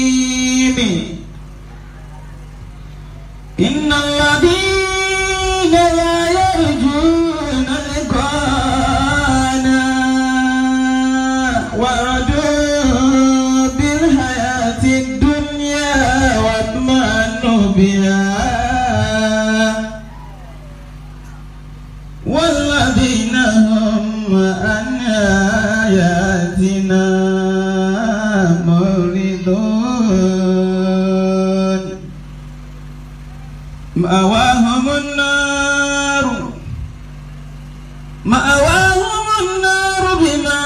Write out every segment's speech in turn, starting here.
الرجيم. إن الذين لا يرجون لقاءنا ورضوا بالحياة الدنيا واطمأنوا بها، والذين هم عن آياتنا معرضون، مأواهم النار، مأواهم النار بما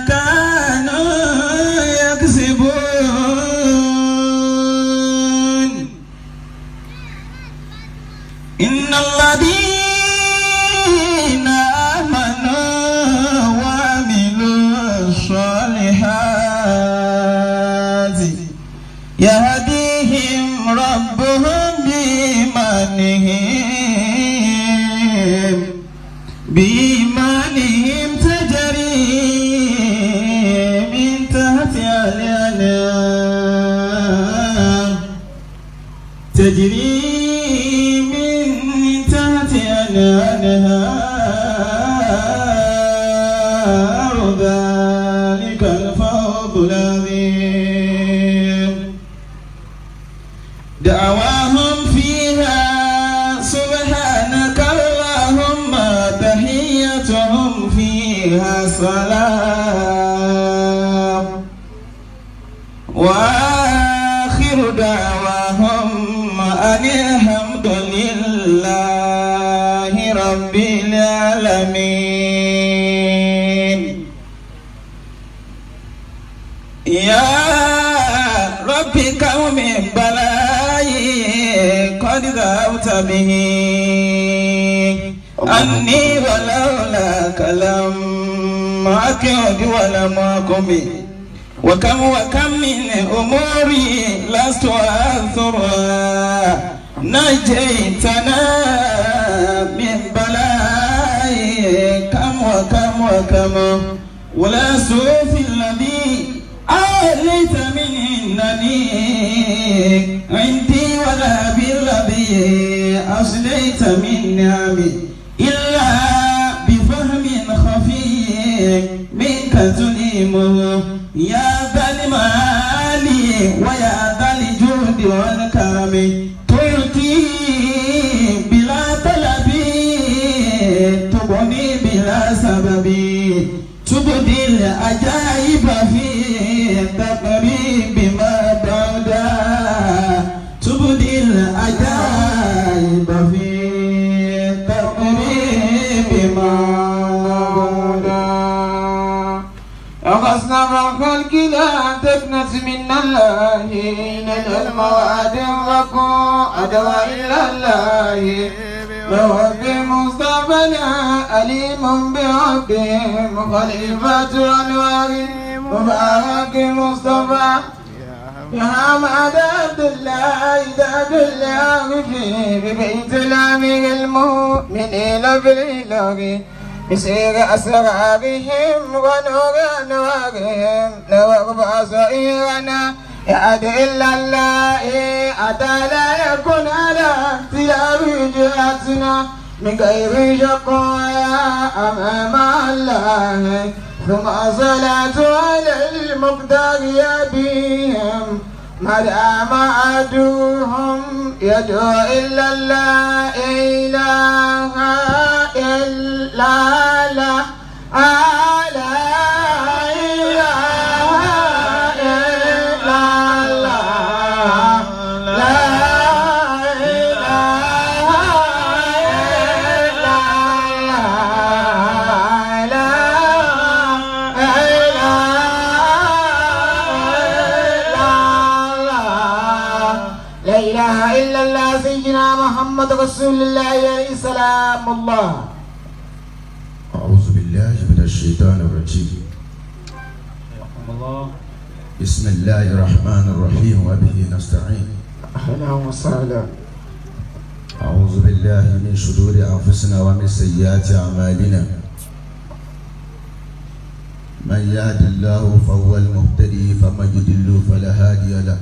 كانوا يكسبون. إن الذين آمنوا وعملوا الصالحات يهديهم ربهم بإيمانهم، بإيمانهم تجري من تحتها الأنهار، تجري من تحتها الأنهار، ذلك الفوز العظيم. دعواهم فيها سبحانك اللهم، تحيتهم فيها سلام، وآخر دعواهم أن الحمد لله رب العالمين. يا رب، كم من بلائي قد ذهبت به عني، ولولاك لم أكد ولم أقم، وكم وكم من أموري لست أذكرها، نجيتنا من بلائي كم وكم وكم، ولا سوف الذي آليت منني عندي ولا بالذي أصليت من نعمي، إلا بفهم خفي منك تليمه. يا ذا المال ويا ذا الجود والكرم، تعطي بلا طلب، تغني بلا سبب، تبدي العجائب في تقريب ما بعدا، تبدي العجائب في تقريب ما بعدا. أغصنا الخلق لا تكنس من الله، إن المواد وكو أدوى إلا الله، برب مصطفى أليم بربهم، خليفة أنوار مبارك مصطفى، يا محمد عبد الله ذات الله في ببيت الأمير المؤمنين في الإله، بسير أسرارهم ونور أنوارهم، نور بصائرنا يعد إلا الله، أتى لا يكون على اختلاف جهتنا، من غير شقايا أمام الله، ثم الصلاة على المقدار بهم، ما دام عدوهم يدعو إلا الله، إله إلا الله، لا إله إلا الله، لا إله إلا الله، لا إله إلا الله، لا إله إلا الله، سيدنا محمد رسول الله عليه السلام الله. أعوذ بالله من الشيطان الرجيم. بسم الله الرحمن الرحيم، وبه نستعين. أهلا وسهلا. أعوذ بالله من شرور أنفسنا ومن سيئات أعمالنا. من يهد الله فهو المهتدي، فمن يضلل فلا هادي له.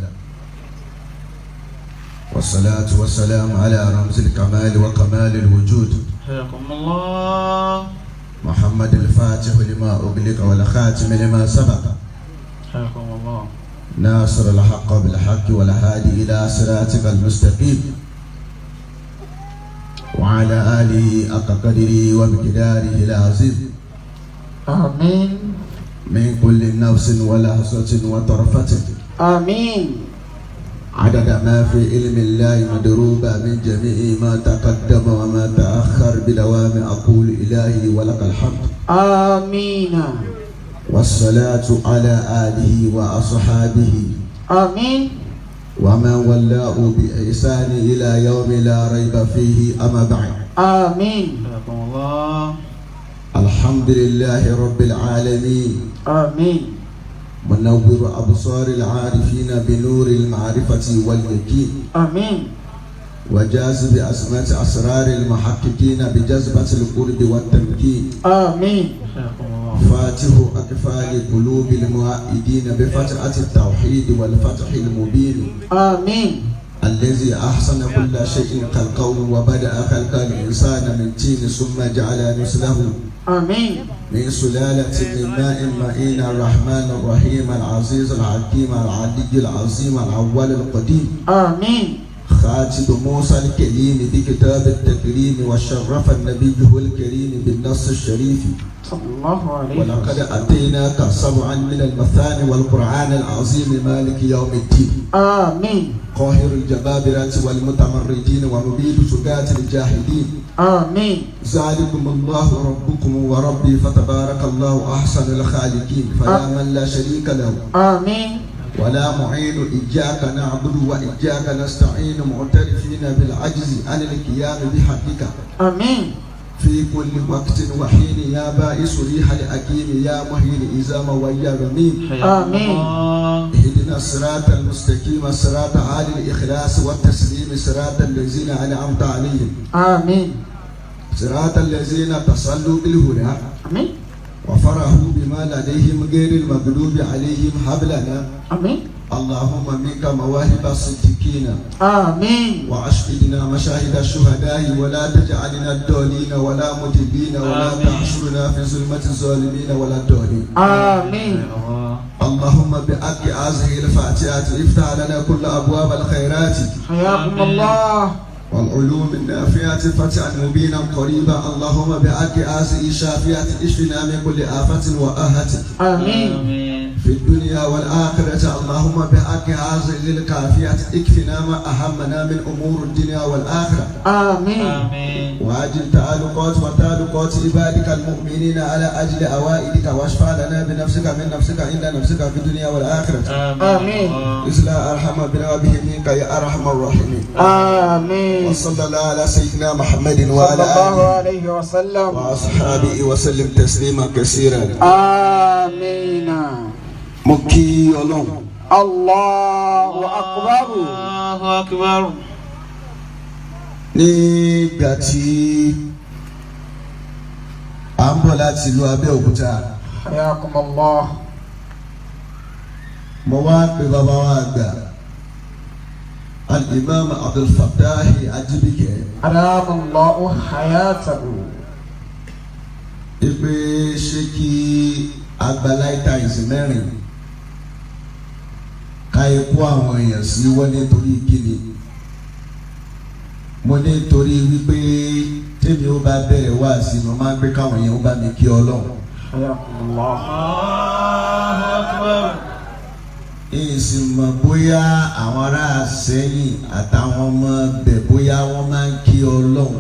والصلاة والسلام على رمز الكمال وكمال الوجود حياكم الله. محمد الفاتح لما أغلق والخاتم لما سبق حياكم الله. ناصر الحق بالحق والهادي إلى صراطك المستقيم وعلى آله حق قدره ومقداره العظيم. آمين. من كل نفس ولحظة وطرفة آمين. عدد ما في علم الله مدروبا من جميع ما تقدم وما تأخر بدوام أقول إلهي ولك الحمد. آمين. والصلاة على آله وأصحابه آمين. ومن والاه بإحسان إلى يوم لا ريب فيه، أما بعد. آمين. حياكم الله. الحمد لله رب العالمين. آمين. منور أبصار العارفين بنور المعرفة واليقين. آمين. وجاذب أزمات أسرار المحققين بجذبة القرب والتمكين. آمين. حياكم الله. فاتح أقفال قلوب الموحدين بفتحة التوحيد والفتح المبين. آمين. الذي أحسن كل شيء خلقه وبدأ خلق الإنسان من طين ثم جعل نسله آمين. من سلالة من ماء مهين، الرحمن الرحيم العزيز الحكيم العلي العظيم الأول القديم. آمين. خاتم موسى الكليم بكتاب التكريم وشرف النبي الكريم بالنص الشريف. صلى الله عليه ولقد وسلم. أتيناك سبعا من المثاني والقرآن العظيم مالك يوم الدين. آمين. قاهر الجبابرة والمتمردين ومبيد سجاة الجاهدين. آمين. ذلكم الله ربكم وربي، فتبارك الله أحسن الخالقين، فلا من لا شريك له آمين. ولا معين. إياك نعبد وإياك نستعين، معترفين بالعجز عن القيام بحقك آمين. في كل وقت وحين، يا بائس ريح الأكيم، يا محيي العظام ويا رميم. حياكم آمين. الله. اهدنا الصراط المستقيم، صراط أهل الإخلاص والتسليم، صراط الذين أنعمت عليهم، آمين. صراط الذين تصلوا بالهدى آمين. وفرحوا بما لديهم، غير المغضوب عليهم. هب لنا آمين. اللهم منك مواهب الصديقين آمين. وأشهدنا مشاهد الشهداء، ولا تجعلنا الضالين ولا مضلين، ولا آمين. تحشرنا في ظلمة الظالمين ولا الضالين. آمين. الله. اللهم بحق هذه الفاتحة افتح لنا كل أبواب الخيرات حياكم آمين. الله. والعلوم النافعة فتحا مبينا قريبا. اللهم بحق هذه الشافية اشفنا من كل آفة وآهة آمين. آمين. في الدنيا والآخرة. اللهم بحق هذه الكافية اكفنا ما أهمنا من أمور الدنيا والآخرة. آمين. آمين. وعجل تعلقات وتعلقات عبادك المؤمنين على أجل أوائدك، واشفع لنا بنفسك من نفسك عند نفسك في الدنيا والآخرة. آمين. الله. إذ لا أرحم بنا به منك يا أرحم الراحمين. آمين. وصلى الله على سيدنا محمد صلى وعلى الله آله عليه وسلم. وأصحابه وسلم تسليما كثيرا. آمين. Mo kí Ọlọ́run. الله أكبر. الله أكبر. Nígbà tí à ń bọ̀ láti ìlú Abẹ́òkúta, حياكم الله. mo wá pe bàbá wa àgbà Al-Imam Abdulfatah Ajibike أدام الله حياته. Ipe ṣé kí agbáláìta ìsìn mẹ́rin ká ikú àwọn èèyàn sí? Wọ́n nítorí kíni? Mo ní torí wípé tèmi ó bá bẹ̀rẹ̀ wá sí, mo máa ń gbé káwọn èèyàn ó bá mi kí Ọlọ́run. حياكم الله. الله أكبر. Èsì mọ̀ bóyá àwọn ará Sẹ́yìn àtàwọn ọmọ bẹ̀ bóyá wọ́n máa ń kí Ọlọ́run.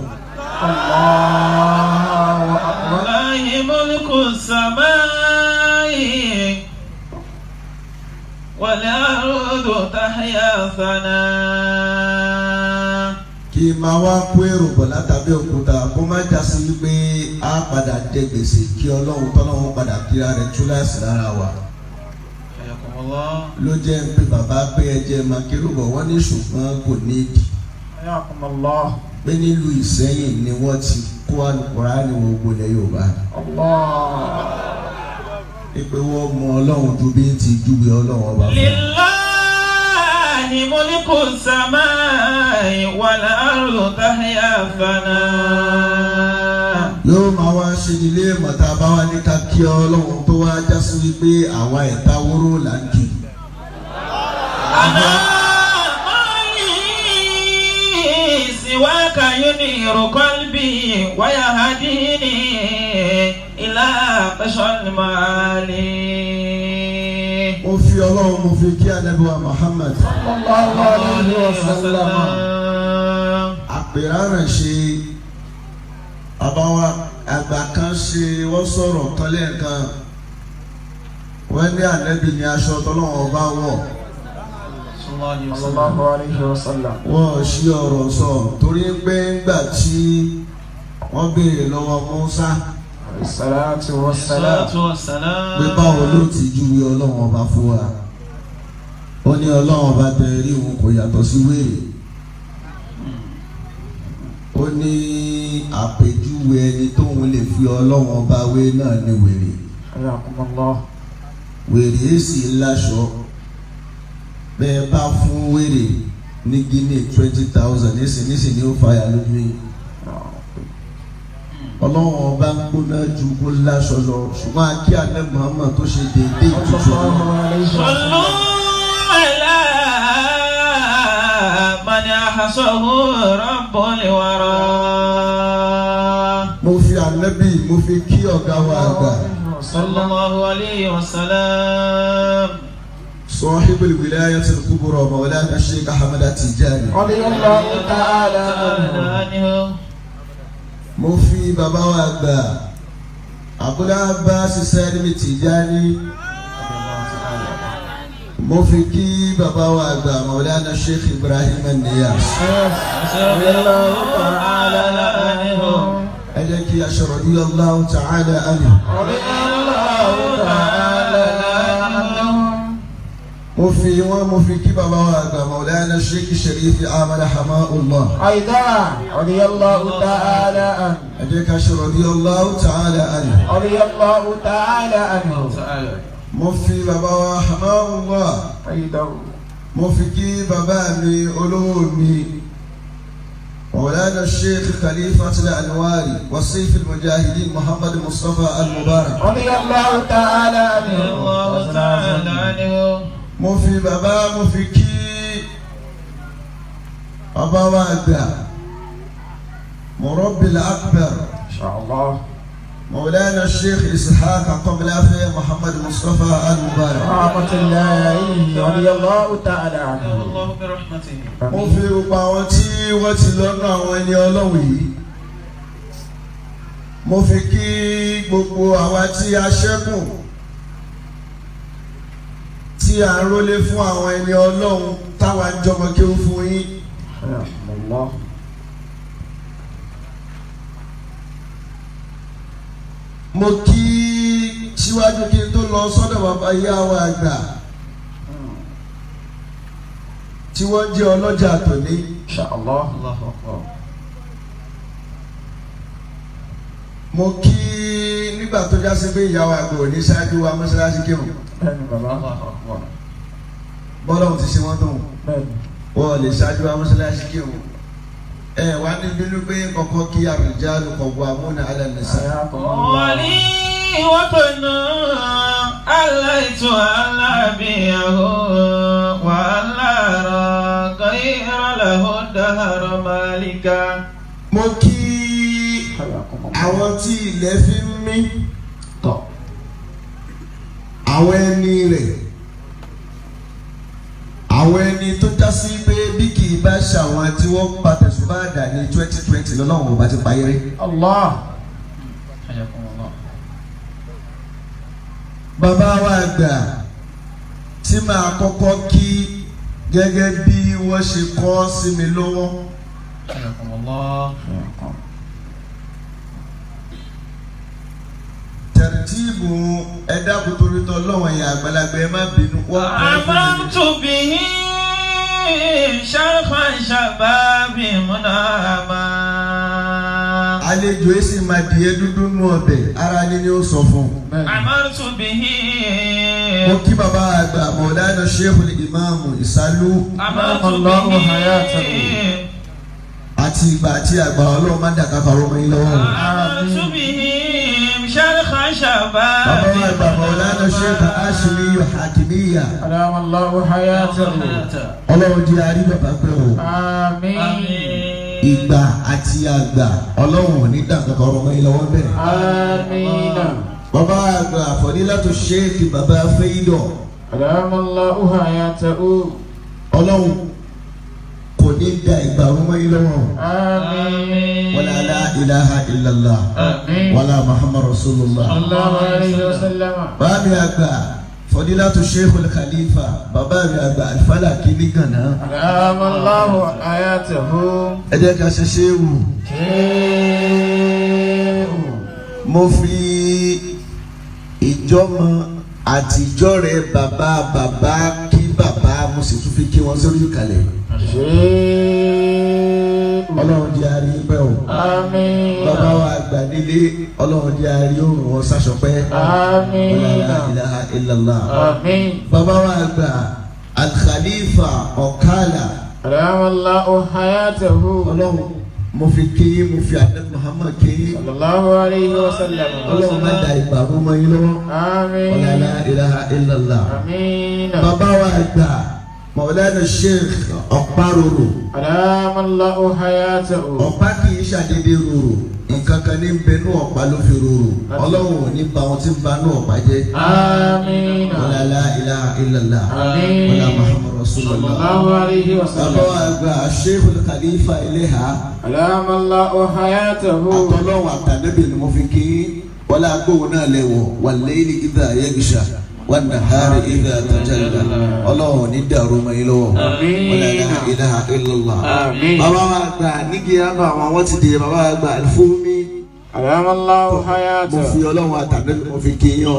الله أكبر. لله ملك السماء والأرض تحيا ثناء. Kí n máa wá kó èrò bọ̀ látàbí òkúta kó má já sí wípé a padà jẹ gbèsè kí Ọlọ́run tọ́lọ́run padà kíra rẹ̀ túláàsì lára wa. حياكم الله. Ló jẹ́ ń pé bàbá pé ẹ jẹ́ máa kérò bọ̀. Wọ́n ní ṣùgbọ́n kò ní ìdí حياكم الله. pé nílùú Ìsẹ́yìn ni wọ́n ti kó Àlùkùránì wọ gbolẹ̀ Yorùbá. الله. Pé wọ́n mọ Ọlọ́run ju bí ń ti júwe Ọlọ́run ọba fún un. لله ملك السماء تحيا فناء. Yóò máa wá ṣe nílé mọ̀tá bá wá ní ká kí Ọlọ́run tó wá já sí wípé àwa ẹ̀ta wóró là ń kì. أنا مالي سواك ينير قلبي ويهديني إلى قشر المعالي. Mo fi Ọlọ́run, mo fi kí Ànábì wa Muhammad. Sallallahu alayhi wa sallam. Àpèráràn ṣe àbáwá àgbà kan ṣe, wọ́n sọ̀rọ̀ kan lẹ́ẹ̀kan, wọ́n ní Ànábì ní aṣọ tọ́lọ́wọ́n bá wọ̀. Sallallahu alayhi wa sallam. Wọ́n ṣí ọ̀rọ̀ sọ torí pé ńgbà tí wọ́n béèrè lọ́wọ́ Musa Salatu wa salam. Salatu wassalam. pé báwo ló ti júwe Ọlọ́run ọba fún wa, ó ní Ọlọ́run ọba tẹ rí òun kò yàtọ̀ sí wèrè. Ó ní àpèjúwe ẹni tóun lè fi Ọlọ́run ọba wé náà ní wèrè. Hayakumullah. Wèrè èsì láṣọ. Bẹ́ẹ̀ bá fún wèrè ní guinea 20,000 nísìnyí ní ó fàyà lójú yìí. Ọlọ́run ọba ń gbóná ju kó láṣọ lọ, ṣùgbọ́n akí alẹ́ Muhammad tó ṣe déédéé ìtútù. Sallallahu alayhi wa sallam. صلوا على من أحصاه رب الورى. Mo fi Ànábì, mo fi kí ọ̀gá wa àgbà, صلى الله عليه وسلم. صاحب الولاية الكبرى، مولانا الشيخ أحمد Tijani. رضي الله تعالى عنه. عنه. Mo fi bàbá wa àgbà Abul Abbas Salimi Tijani, mo fi kí bàbá wa àgbà Maulana Sheikh Ibrahim Niyas. رضي الله تعالى عنه. Ẹ jẹ́ kí a ṣe radiyallahu ta'ala anhu. رضي الله تعالى عنه. Mo fi wọn, mo fi kí bàbá wa àgbà Maulana Sheikh Sharif Ahmad Hamahullah. أيضا رضي الله تعالى عنه. Ẹ jẹ́ ká ṣe radiyallahu ta'ala anhu. رضي الله تعالى عنه. Mo fi bàbá wa Hamahullah, أيضا mo fi kí bàbá mi, olówó mi, Maulana Sheikh Khalifatul Anwari Wasif al-Mujahideen Muhammad Mustapha al-Mubarak. رضي الله تعالى رضي عنه. الله تعالى عنه. Mo fi bàbá, mo fi kí bàbá wa àgbà Murabbil Akbar, إن شاء الله. Maulana Sheikh Ishaq Qablafi Muhammad Mustapha al-Mubarak. رحمة الله عليه، رضي الله تعالى عنه. الله برحمته. Mo fi gbogbo àwọn tí wọ́n ti lọ́nà àwọn ẹni Ọlọ́run yìí, mo fi kí gbogbo àwa tí a ṣẹ́kù, tí a ń rólé fún àwọn ẹni Ọlọ́run, táwa ń jọmọ kí ó fún yín. حياكم الله. Mo kí síwájú kí n tó lọ sọ́dọ̀ bàbá ìyá wa àgbà tí wọ́n jẹ́ ọlọ́jà tòní. إن شاء الله. الله أكبر. Mo kí nígbà tó já sí pé ìyá wa àgbà ò ní ṣáájú wa mọ́ṣáláṣí kírun. Bẹ́ẹ̀ni bàbá. الله أكبر. Bọ́lá òun ti ṣe wọ́n tó ń Bẹ́ẹ̀ni. wọ́n lè ṣáájú wa mọ́ṣáláṣí kírun. Ẹ wá ní bínú pé kọ́kọ́ kí ar-rijalu qawwamuna 'ala an-nisa. حياكم الله. ولي وطن أليت على أبيه وألا أرى غير له الدهر مالكا. Mo kí حياكم الله. àwọn tí ilẹ̀ fi ń mí, tọ́. àwọn ẹni rẹ̀, àwọn ẹni tó já sí pé bí kì í bá ṣàwọn tí wọ́n pa tẹ̀sùbá dà ní 2020 lọ́lọ́run ò bá ti parí rí. Allah. حياكم الله. Bàbá wa àgbà tí màá kọ́kọ́ kí gẹ́gẹ́ bí wọ́n ṣe kọ́ sí mi lọ́wọ́, حياكم الله. حياكم. Tẹ̀rẹ̀tìbù ẹ̀dá kòtòrí tọ́ lọ́wọ́ yẹn, àgbàlagbà, ẹ má bínú, wọ́n kọ́ fún mi. عملت به شرخ شباب مناما. Àlejò yìí sì máa dìé dúdú nù ọbẹ̀ ara ni ni ó sọ fún un. Bẹ́ẹ̀ni. عملت به. Mo kí bàbá àgbà Mọ̀lánà Sheikhul Imam Ìsálú عملت الله به حياته. Àti ìgbà àti àgbà Ọlọ́run má dàgbà ọmọ yín lọ́wọ́ o. عمرت بهم شرخ شباب Bàbá wa àgbà Mọ̀lánà Sheikh Hashimi Hakimiyya. أدام الله حياته. Ọlọ́run jẹ́ àrí bàbá pẹ́ o. آمين. Ìgbà àti àgbà Ọlọ́run ò ní dàgbà ọmọ yín lọ́wọ́ bẹ́ẹ̀. آمين. Bàbá wa àgbà Fọ̀dílátù Sheikh bàbá Fẹ́yìdọ̀. أدام الله حياته. Ọlọ́run kò ní da ìgbà ọmọ yín lọ́wọ́. آمين. Wala la ilaha illallah. آمين. Wala Muhammad Rasulullah. صلى الله عليه وسلم. Bàbá mi àgbà Fọdílátù Sheikhul Khalifa bàbá mi àgbà Alfalaki ní Gànà. أدام الله حياته. Ẹ jẹ́ ká ṣe ṣéwù. شيء. Mo fi ìjọ́mọ àtijọ́ rẹ̀ bàbá bàbá kí bàbá mo sì tún fi kí wọn sórí ìkàlẹ̀. شيء. Ọlọ́run jẹ́ àrí pẹ́ o. آمين. Bàbá wa àgbà nílé Ọlọ́run jẹ́ àrí òrùn wọn sáṣọpẹ́. آمين. Wala la ilaha illallah. آمين. Bàbá wa àgbà Al-Khalifa Ọ̀kàlà. أدام الله حياته. Ọlọ́run mo fi kí mo fi àdé Muhammad kí صلى الله عليه وسلم. Ọlọ́run má da ìgbàgbọ́ mọ́ yín lọ́wọ́. آمين. Wala la ilaha illallah. آمين. Bàbá wa àgbà Maulana Sheikh Ọ̀párorò. أدام الله حياته. Ọ̀pá kì í ṣàdédé rorò. Nǹkan kan ní bẹnu ọ̀pá ló fi rorò. Ọlọ́run ò ní ba ohun tí ń banú ọ̀pá jẹ́. آمين. Wala la ilaha illallah. آمين. Wala Muhammad صلى Rasulullah. الله عليه Bàbá وسلم. wa àgbà Sheikhul Khalifa Eleha. أدام الله حياته. Àtọ́lọ́wọ̀ àtànẹ́bì ni mo fi kí wọlé agbóhùn náà lẹ́wọ̀ wal-layli idha yaghsha wan-nahari idha tajalla Ọlọ́run ní dàrú mọ́ yín lọ́wọ́. Àmín. Wala la ilaha illallah. آمين. Bàbá wa àgbà nígi àbá àwọn àwọn ti dè bàbá wa àgbà Al-Fumi. أدام الله Mo fi حياته. Ọlọ́run àtànẹ́bì mo fi kí yín o.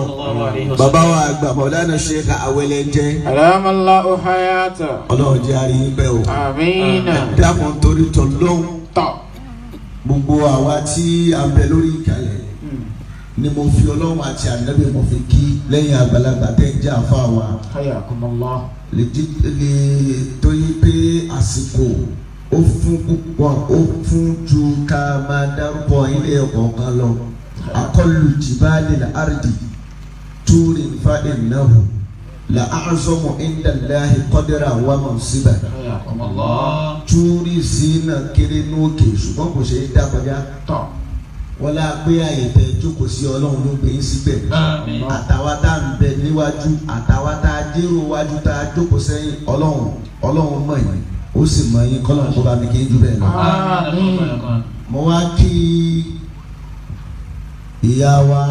Bàbá wa àgbà Maulana Sheikh Awẹ́lẹ́njẹ́. أدام الله حياته. Ọlọ́run jẹ́ àrí yín pẹ́ o. آمين. Dákun torí tọ́lọ́hún طب. gbogbo àwa tí a bẹ lórí ìkàlẹ̀ ni mo fi Ọlọ́run àti ànábì mo fi kí lẹ́yìn àgbàlagbà tẹ́ ń jẹ́ àfa wa حياكم الله. lè torí pé àsìkò ó fún púpọ̀ ó fún ju ká máa dárúkọ ilé ọ̀kọ̀ọ̀kan lọ akọlù jìbálì àrùdì túrin fa ìnáwó la a'zamu inda Allahi qadra wa mansiba. حياكم الله. Túrí sí náà kéré ní òkè ṣùgbọ́n kò ṣe é dá kọjá. طب. Wọ́n lá pé àyè tẹ jókòó sí Ọlọ́run ló gbé yín síbẹ̀. Àmín. Àtàwa tá à ń bẹ níwájú àtàwa tá a dérò wájú tá a jókòó sẹ́yìn Ọlọ́run Ọlọ́run mọ̀ yín ó sì mọ̀ yín kọ́lọ́run kó bá mi kí n jù bẹ́ẹ̀ lọ. Àmín. Mo wá kí ìyá wa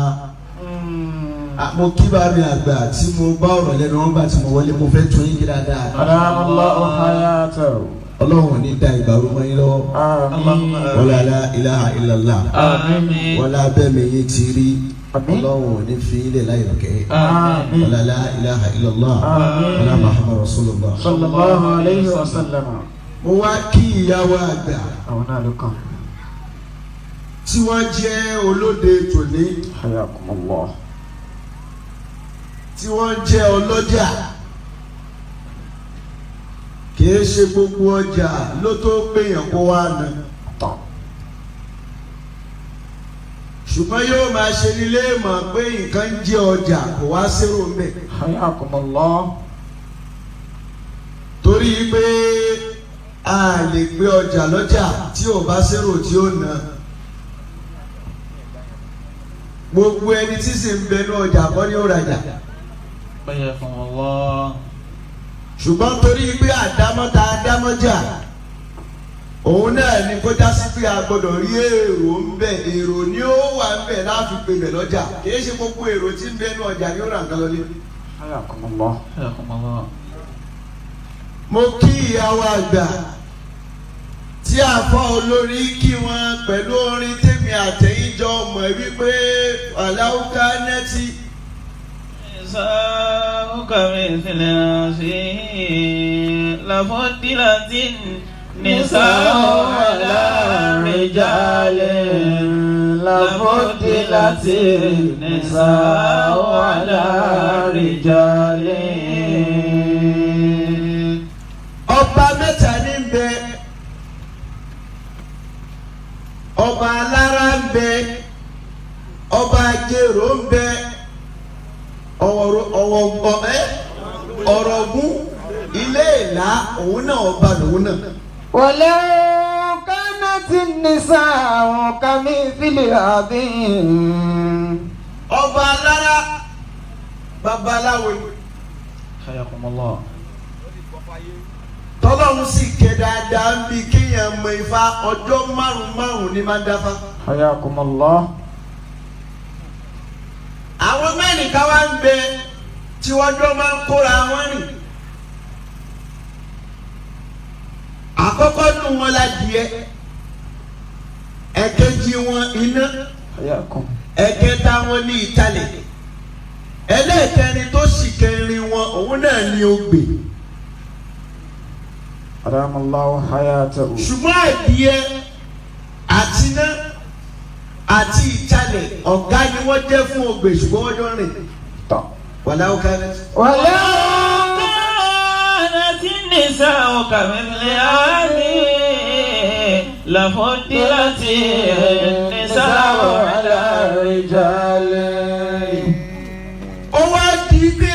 mo kí bá mi àgbà tí mo bá ọ̀rọ̀ lẹ́nu wọn gbà tí mo wọlé mo fẹ́ tún yín kí dáadáa. أدام الله حياته. Ọlọ́run ò ní da ìgbàrú mọ́ yín lọ́wọ́. آمين. Wala la ilaha illallah. Àmín. Wala bẹ́ẹ̀ mi yín ti rí. Àmín. Ọlọ́run ò ní fi ilẹ̀ láì lọ́kẹ́. آمين. Wala la ilaha illallah. آمين. Wala Muhammad Rasulullah. صلى الله عليه وسلم. Mo wá kí ìyàwó àgbà àwọn náà ló kàn. tí wọ́n jẹ́ olóde tòní حياكم الله. tí wọ́n jẹ́ ọlọ́jà. Kìí ṣe gbogbo ọjà ló tó gbèyàn kó wá nà. طب. Ṣùgbọ́n yóò máa ṣe nílé mọ̀ pé nǹkan ń jẹ́ ọjà kò wá sérò ń bẹ̀. حياكم الله. Torí pé a lè gbé ọjà lọ́jà tí ò bá sérò tí ó nà. Gbogbo ẹni tí sì ń bẹ ní ọjà kọ́ ni ó rajà. حياكم الله. Ṣùgbọ́n torí pé àdámọ́ta àdámọ́jà òun náà ni kó já sí pé a gbọ́dọ̀ rí èrò ń bẹ èrò ni ó wà ń bẹ láti pè bẹ̀ lọ́jà kì í ṣe gbogbo èrò tí ń bẹ ní ọjà ni ó rà nǹkan lọlé. حياكم الله. حياكم الله. Mo kí ìyàwó àgbà tí àfọ olórí kí wọn pẹ̀lú orin tèmi àtẹ̀yìnjọ mọ̀ wípé aláwùká nẹ́tì. نساؤك مثل هذه لفضلت النساء على الرجال لفضلت النساء على الرجال. Ọba mẹ́ta ní bẹ Ọba alára ń bẹ, ọba ajérò ń bẹ, ọ̀rọ̀gún ilé ìlà òun náà ọba lòun náà. ولو كانت النساء كمثل هذه Ọba alára babaláwo ni. حياكم الله. Tọ́lọ́run sì ké dáadáa ń bi kéèyàn mọ ifá ọjọ́ márùn márùn ní máa ń dáfá. حياكم الله. Àwọn mẹ́rin ká wá ń bẹ tí wọ́n jọ máa ń kóra wọn rìn. Àkọ́kọ́ nù wọn la díẹ̀, ẹ̀kejì wọn iná, حياكم. ẹ̀kẹta wọn ní ìtalẹ̀, ẹlẹ́ẹ̀kẹrin tó sì kẹrin wọn òun náà ní ogbè. أدام الله حياته. Ṣùgbọ́n adìẹ àti iná àti ìtalẹ̀ ọ̀gá ni wọ́n jẹ́ fún ogbè, ṣùgbọ́n wọ́n jọ rìn. طب. Wàlá ó kárẹ́. ولو كانت النساء كمثل هذه لفضلت النساء على الرجال. Ó wá di pé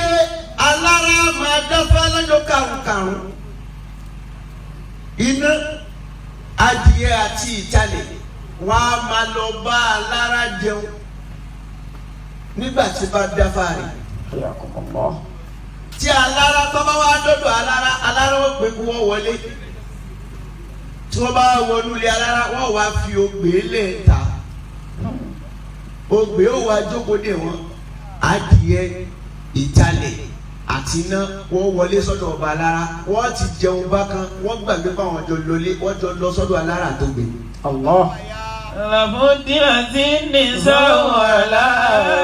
alára máa dáfá lọ́jọ́ karùn-karùn. Iná, adìẹ àti ìtalẹ̀ wọ́n á máa lọ bá alára jẹun nígbà tí bá dáfá rẹ̀. حياكم الله. Tí alára tó bá wá dọ́dọ̀ alára, alára ó pé kí wọ́n wọlé. Tí wọ́n bá wọnú ilé alára, wọ́n wá fi ogbè lẹ̀ ta. Ogbè ó wá jókòó dè wọ́n. Adìẹ, ìtalẹ̀ àti iná wọ́n wọlé sọ́dọ̀ ọba alára. Wọ́n ti jẹun bákan, wọ́n gbàgbé fáwọn jọ lọlé, wọ́n jọ lọ sọ́dọ̀ alára tó gbé. الله. لفضلت النساء على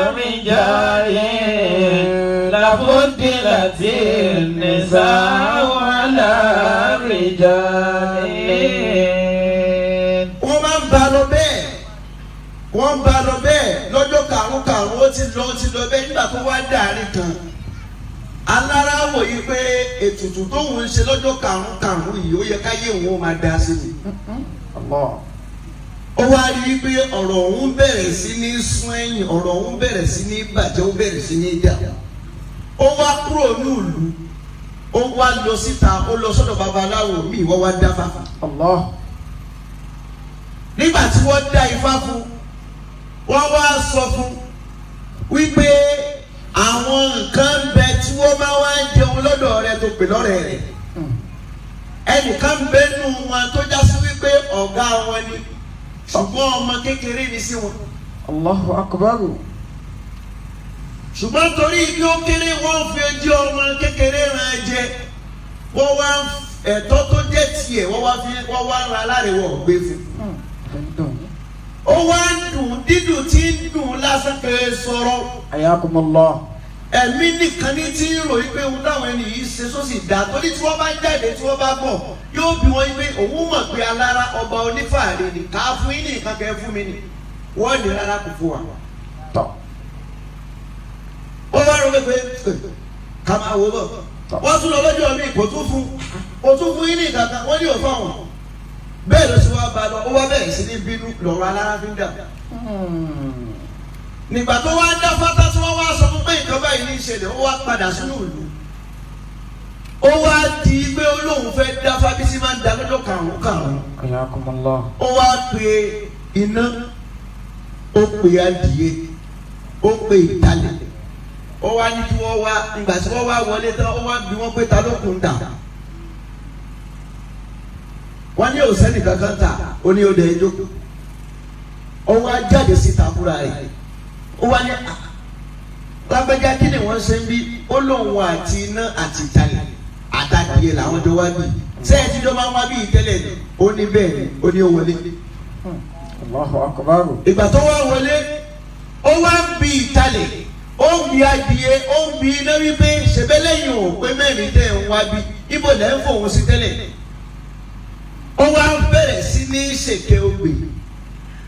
الرجال لفضلت النساء على الرجال. Wọ́n máa ń ba lọ bẹ́ẹ̀, wọ́n ń ba lọ bẹ́ẹ̀ lọ́jọ́ karùn-ún karùn-ún. Ó ti lọ, ó ti lọ bẹ́ẹ̀. Nígbà tó wá dàárín kan, alára wò yí pé ètùtù tóun ń ṣe lọ́jọ́ karùn-ún karùn-ún yìí, ó yẹ káyé òun ó máa dá sí ni. الله. Ó wá rí i pé ọ̀rọ̀ òun bẹ̀rẹ̀ sí ní sún ẹ̀yìn, ọ̀rọ̀ òun bẹ̀rẹ̀ sí ní bàjẹ́, ó bẹ̀rẹ̀ sí ní dà. Ó wá kúrò ní ìlú, ó wá lọ síta, ó lọ sọ́dọ̀ babaláwo míì, wọ́n wá dáfá. الله. Nígbà tí wọ́n dá ifá fún, wọ́n wá sọ fún wípé àwọn nǹkan ń bẹ tí wọ́n máa wá ń jẹun lọ́dọ̀ rẹ tó pè lọ́rẹ̀ rẹ̀. Ẹnìkan ń bẹ nù wọn tó já sí wípé ọ̀gá wọn ni, ṣùgbọ́n ọmọ kékeré ni sí wọn. الله أكبر. Ṣùgbọ́n torí bí ó kéré, wọ́n fi ojú ọmọ kékeré ran jẹ, wọ́n wá ẹ̀tọ́ tó jẹ́ tiẹ̀, wọ́n wá fi wọ́n wá ń ra alárèwọ̀ gbé fún. Ó wá ń dùn, dídùn tí ń dùn lásán kéré sọ̀rọ̀. حياكم الله. Ẹ̀mí nìkan ní tí ń ròyìn pé ohun táwọn ẹni yìí ṣe sósì dá, torí tí wọ́n bá jáde, tí wọ́n bá bọ̀, yóò bí wọ́n pé òun mọ̀ pé alára ọba onífàárẹ̀ ni, ká fún yín ní nǹkan kẹ́ fún mi ni wọ́n ní rárá kò fún wa. Tọ́. Ó wá rò pé ká máa wo bọ̀, wọ́n tún lọ lọ́jọ́ mi, kò tún fún, kò tún fún yín ní nǹkan kan, wọ́n ní òfò àwọn. Bẹ́ẹ̀ ló ṣe wá ba lọ, ó wá bẹ̀rẹ̀ sí ní bínú lọ́rọ̀ alára fi ń dà. Nígbà tó wá dá fátá tí wọ́n wá sọ fún pé nǹkan báyìí ní ìṣẹ̀lẹ̀, ó wá padà sínú ìlú. Ó wá di pé olóhùn fẹ́ dá fábísí máa ń da lọ́jọ́ karùn-ún karùn-ún. Ayakumullah. Ó wá pe iná, ó pe adìyẹ, ó pe ìtalẹ̀, ó wá ní kí wọ́n wá. Nígbà tí wọ́n wá wọlé tán, ó wá bí wọ́n pé ta ló kún dà. Wọ́n ní òsẹ́nì kankan ta. Ó ní ó dẹ̀ ẹjọ́. Ó wá jáde síta fúnra rẹ̀, ó wá ní lágbájá, kí ni wọ́n ṣe ń bí? Ó lóun àti iná àti ìtalẹ̀ àtàdìyẹ làwọn jọ wá bí. Sẹ́yìn tí jọ máa ń wá bí ìtẹ́lẹ̀ ni? Ó ní bẹ́ẹ̀ ni. Ó ní ó wọlé. Allahu akbar. Ìgbà tó wá wọlé, ó wá ń bi ìtalẹ̀, ó ń bi adìyẹ, ó ń bi iná wípé ṣẹbẹ́lẹ́yìn ò pé mẹ́rin tẹ́ ń wá bí, ibo lẹ́ ń fòun sí tẹ́lẹ̀? Ó wá ń bẹ̀rẹ̀ sí ní ṣèké ogbè.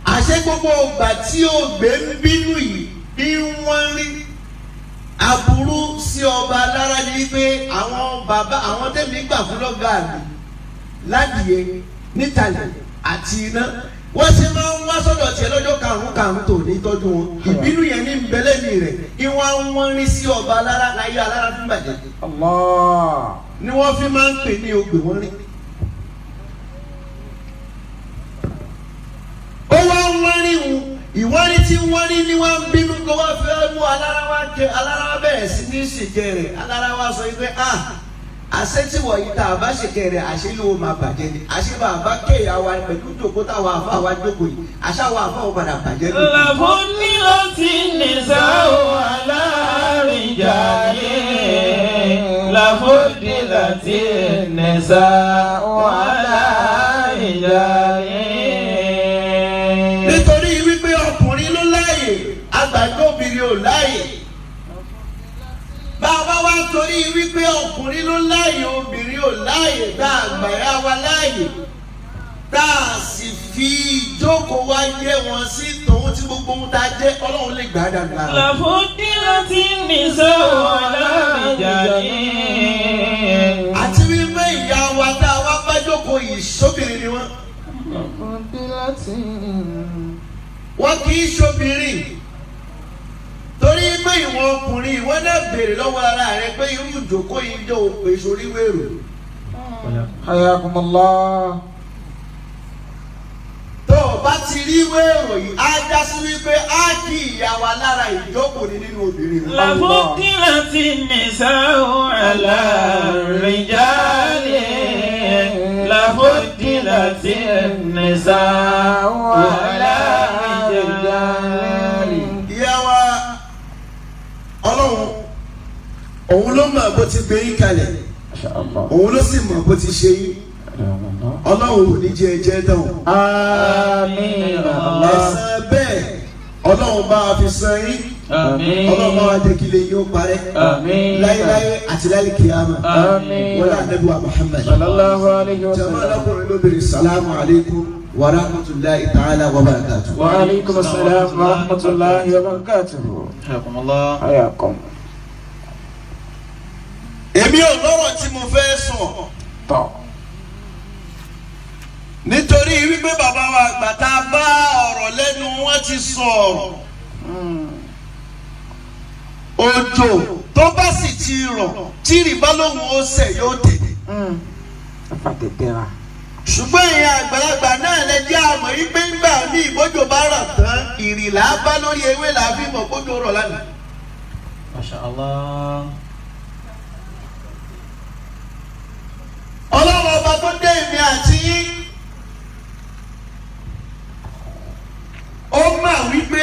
Àṣẹ gbogbo ọgbà tí ogbè ń bínú yìí bí wọ́n rí aburú sí ọba lára ni wípé àwọn bàbá àwọn tẹ̀mí gbà fún lọ́gàá mi ládìyẹ nítalẹ̀ àti iná. Wọ́n ṣe máa ń wá sọ́dọ̀ tiẹ̀ lọ́jọ́ karùn-ún karùn-ún tó ní tọ́jú wọn. Ìbínú yẹn ní nbẹ́lẹ́mì rẹ̀ ìwọ̀n wọn rí sí ọba alára láyé alára fún bàjẹ́. Allah. Ni wọ́n fi máa ń pè ní ogbè wọ́n rí. Ó wá ń wọ́n rí wọn ìwọ́n rí tí wọ́n rí ni wọ́n ń bínú kó wá fẹ́ mú alára wá jẹ alára wá bẹ̀rẹ̀ sí ní ṣèkẹ́ rẹ̀ alára wá sọ pé ah àṣẹ tí wọ̀nyí tá a bá ṣèkẹ́ rẹ̀ àṣẹ ló máa bàjẹ́ ni àṣẹ bá a bá kéèyà wa pẹ̀lú jòkó táwa àfa wa jókòó yìí àṣà wa àfa wa padà bàjẹ́ lójú. لفضلت النساء على الرجال لفضلت النساء على الرجال Nítorí wípé ọkùnrin ló láàyè àgbàdo obìnrin ò láàyè bàbá wa torí wípé ọkùnrin ló láàyè obìnrin ò láàyè tá a gbàyà wa láàyè tá a sì fi ìjókòó wa yẹ wọn sí tòun tí gbogbo ohun tá a jẹ Ọlọ́run lè gbà á dànù lára. لفضلت النساء على الرجال Àti wípé ìyá wa tá a wá bá jókòó yìí sóbìnrin ni wọ́n. Wọ́n kì í ṣobìnrin torí pé ìwọ̀n ọkùnrin ìwọ náà béèrè lọ́wọ́ ara rẹ pé irú ìjókòó yìí jẹ́ òpè sórí wèrò. حياكم الله. Tó o bá ti rí wèrò yìí á já sí wípé á kí ìyá wa lára ìjókòó ni nínú obìnrin. لفضلت النساء على الرجال لفضلت النساء على الرجال Ìyá wa Ọlọ́run òun ló mọ̀ bó ti gbé yín kalẹ̀ ما شاء الله. òun ló sì mọ̀ bó ti ṣe yín Ọlọ́run ò ní jẹ́ ẹjẹ́ dán. آمين. الله. Ẹ̀san bẹ́ẹ̀ Ọlọ́run bá wa fi san yín. آمين Ọlọ́run bá wa jẹ́ kí ilé yín ó parẹ́. آمين Láyéláyé àti láyé kìámà. آمين Wọlé ànábì wa Muhammad. صلى الله عليه Jama وسلم. lọkùnrin lóbìnrin salamu aleykum wa rahmatulahi ta'ala wa barakatu. وعليكم السلام ورحمة الله وبركاته. حياكم الله حياكم. Èmi ò lọ́rọ̀ tí mo fẹ́ sọ طب. nítorí wípé bàbá wa àgbà tá a bá ọ̀rọ̀ lẹ́nu wọn ti sọ ọ̀rọ̀. Òjò tó bá sì ti rọ̀ tí rìbá lóhùn ó sẹ̀ yóò tètè. Fatẹ̀tẹ̀ra. Ṣùgbọ́n ìyẹn àgbàlagbà náà lè jẹ́ àmọ̀ yìí pé ńgbà mí ìbójò bá rọ̀ tán ìrì là á bá lórí ewé là á fi mọ̀ kójò rọ̀ lánàá. ما شاء الله Ọlọ́run ọba tó dé èmi àti yín ó mà wípé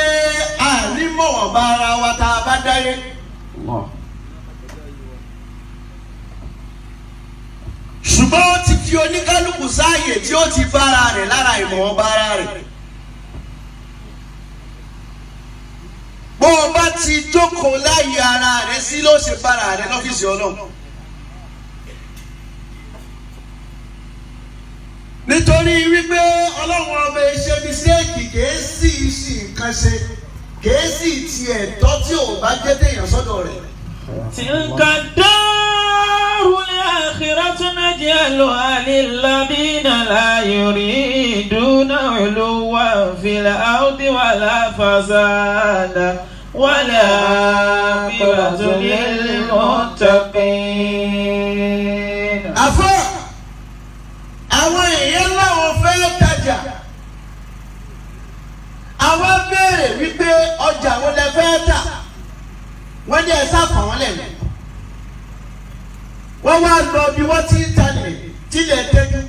àní mọ̀wọ̀n bá ara wa tá a bá dáyé. Allah. Ṣùgbọ́n ó ti fi oníkálukú sáàyè tí ó ti bára rẹ̀ lára ìmọ̀ ọba ara rẹ̀. Bó o bá ti jókòó láyé ara rẹ̀ sí ló ṣe bára rẹ̀ lọ́fíìsì Ọlọ́run. Nítorí wípé Ọlọ́run ọba ṣe mistake kìí sì sí nǹkan ṣe kìí sì ti ẹ̀tọ́ tí ò bá jẹ́ téèyàn sọ́dọ̀ rẹ̀. تلك الدار الآخرة نجعلها للذين لا يريدون علوا في الأرض ولا فسادا والعاقبة للمتقين. Àfọ́ àwọn èèyàn láwọn fẹ́ tajà àwọn béèrè wípé ọjà wo lẹ fẹ́ tà wọ́n ní ẹ sáfà wọ́n lẹ̀ wọ́n wá lọ bí wọ́n ti ń talẹ̀ tilẹ̀ tẹ́jú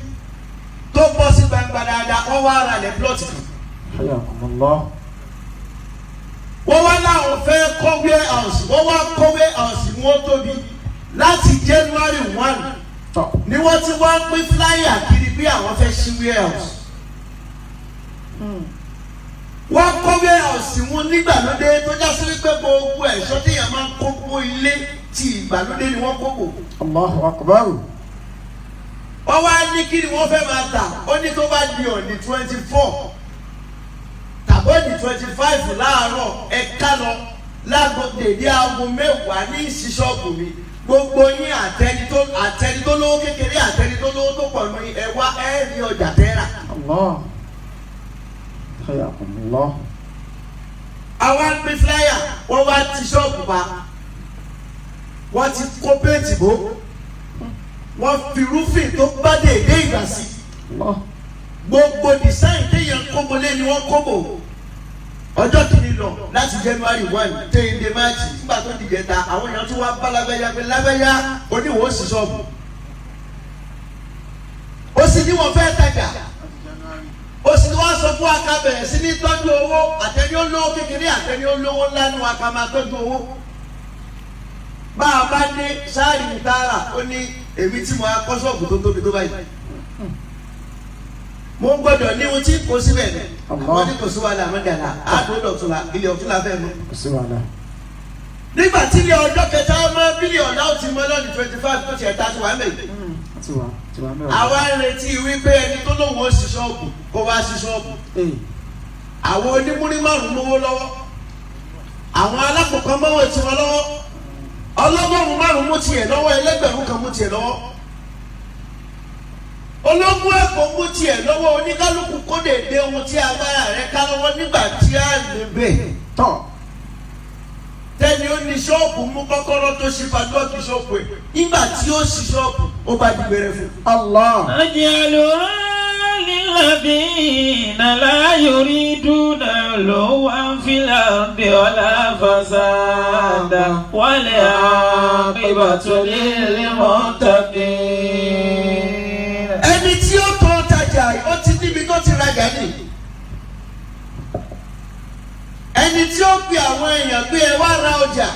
tó bọ́ sí gbangba dáadáa wọ́n wá ra lẹ̀ plọ́ọ̀tì kan. حياكم الله. Wọ́n wá láwọn fẹ́ kọ́ warehouse wọ́n wá kọ́ warehouse wọ́n tóbi láti January 1 طب. ni wọ́n ti wá ń pín flyer kiri bí àwọn fẹ́ ṣí warehouse. Wọ́n kọ́ warehouse wọn nígbàlódé tó já sí wípé gbogbo ẹ̀ṣọ́ téèyàn máa ń kó kó ilé ti ìgbàlódé ni wọ́n kó kò. الله أكبر. Wọ́n wá ní kí ni wọ́n fẹ́ máa tà ó ní tó bá di on the 24 tàbí on the 25 láàárọ̀ ẹ̀ka lọ láago dèdé aago 10 ní ìṣí ṣọ́ọ̀bù mi gbogbo yín àtẹni tó lówó kékeré àtẹni tó lówó tó pọ̀ lóyún ẹ wá ẹ rí ọjà tẹ́ rà. Allah. Hayakumullah. Àwa ń pín flyer, wọ́n wá ti ṣọ́ọ̀bù pa, wọ́n ti kó péǹtì bò, wọ́n fi rúfin tó bá dèédé ìgbà sí. Allah. Gbogbo design téèyàn kóbo lé ni wọ́n kóbo. Ọjọ́ kìíní lọ láti January 1 téyìn dé March, nígbà tó dìde ta, àwọn èèyàn tún wá bá lágbájá pé lágbájá oníwòó sí ṣọ́ọ̀bù, ó sì ní wọ́n fẹ́ tajà, ó sì ní wọ́n sọ fún wa ká bẹ̀rẹ̀ sí ní tọ́jú owó. Àtẹni ó lówó kékeré, àtẹni ó lówó ńlá ni wa ká máa tọ́jú owó. Bá a bá dé sáàrì tààrà, ó ní èmi tí mo á kọ́ ṣọ́ọ̀bù tó tóbi tó báyìí, mo gbọ́dọ̀ ní ohun tí kò síbẹ̀ ní. Allah. Wọ́n ní kò sí wàhálà, àmọ́ dàlà àdó dọ̀tún la ilé ọ̀tún la fẹ́ mú. Kò sí wàhálà. Nígbà tí ilé ọjọ́ kẹta mọ́ bílíọ̀nù náà ti mọ́ lọ́nà 25 tó tiẹ̀ ta ti wà mẹ́yì. Ti wà ti wà mẹ́wàá. Àwa ń retí wípé ẹni tó lóun ó ṣí ṣọ́ọ̀bù kó wá ṣí ṣọ́ọ̀bù. Ee. Àwọn onímúrí márùn-ún mówó lọ́wọ́, àwọn alákọ̀ọ́kọ́ mọ́wọ́ tiwọn lọ́wọ́, ọlọ́gọ́rùn-ún márùn-ún mú tiẹ̀ lọ́wọ́, ẹlẹ́gbẹ̀rún kan mú tiẹ̀ lọ́wọ́, ológun ẹ̀kọ́ mú tiẹ̀ lọ́wọ́. Oníkálukú kó lè dé ohun tí agbára rẹ̀ ká lọ́wọ́ nígbà tí a lè bẹ̀. Tọ́. Tẹ́ni ó ní ṣọ́ọ̀bù mú kọ́kọ́rọ́ tó ṣí padlọ́ọ̀kì ṣọ́ọ̀bù ẹ̀, nígbà tí ó ṣí ṣọ́ọ̀bù, ó bá di gbẹrẹ fún un. Allah. نجعلها للذين لا يريدون علوا في الأرض ولا فسادا والعاقبة للمتقين. Ẹni tí ó tọ́ tajà, ó ti níbi tó ti rajà ní. Ẹni tí ó pe àwọn èèyàn pé ẹ wá ra ọjà,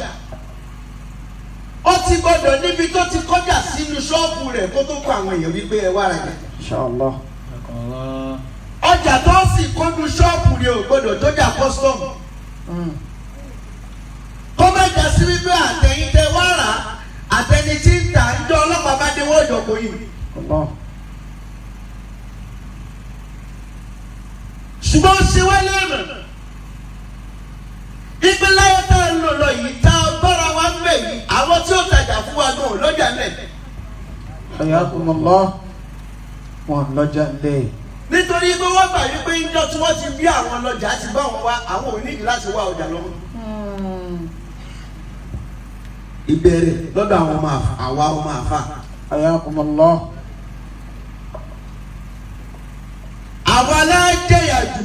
ó ti gbọ́dọ̀ níbi tó ti kọjá sínú ṣọ́ọ̀bù rẹ̀ kó tó kọ àwọn èèyàn wípé ẹ wá rajà. Inshallah. Ọjà tó sì kónú ṣọ́ọ̀bù rẹ̀ ò gbọ́dọ̀ tọ́jà custom. Kó má jà sí wípé àtẹ̀yìn tẹ wá rà á, àtẹni tí ń tà ń jọ, ọlọ́pàá bá dé wọ́n jọ kò yìí. Allah. Ṣùgbọ́n ó ṣe wá lẹ́rù ìpínlẹ̀ tá a lò lọ yìí, tá a bára wa ń bẹ̀ yìí, àwọn tí ó tajà fún wa gan lọ́jà lẹ̀. Hayakumullah. Wọn lọ́jà lé. Nítorí pé wọ́n gbà wípé ńjọ́ tí wọ́n ti bí àwọn lọ́jà ti bá wọn wá, àwọn ò nídìí láti wá ọjà lọ́wọ́. Ìbẹ̀rẹ̀ lọ́dọ̀ àwọn ọmọ àfa, àwa ọmọ àfa. Hayakumullah. Àwa alájẹyà jù,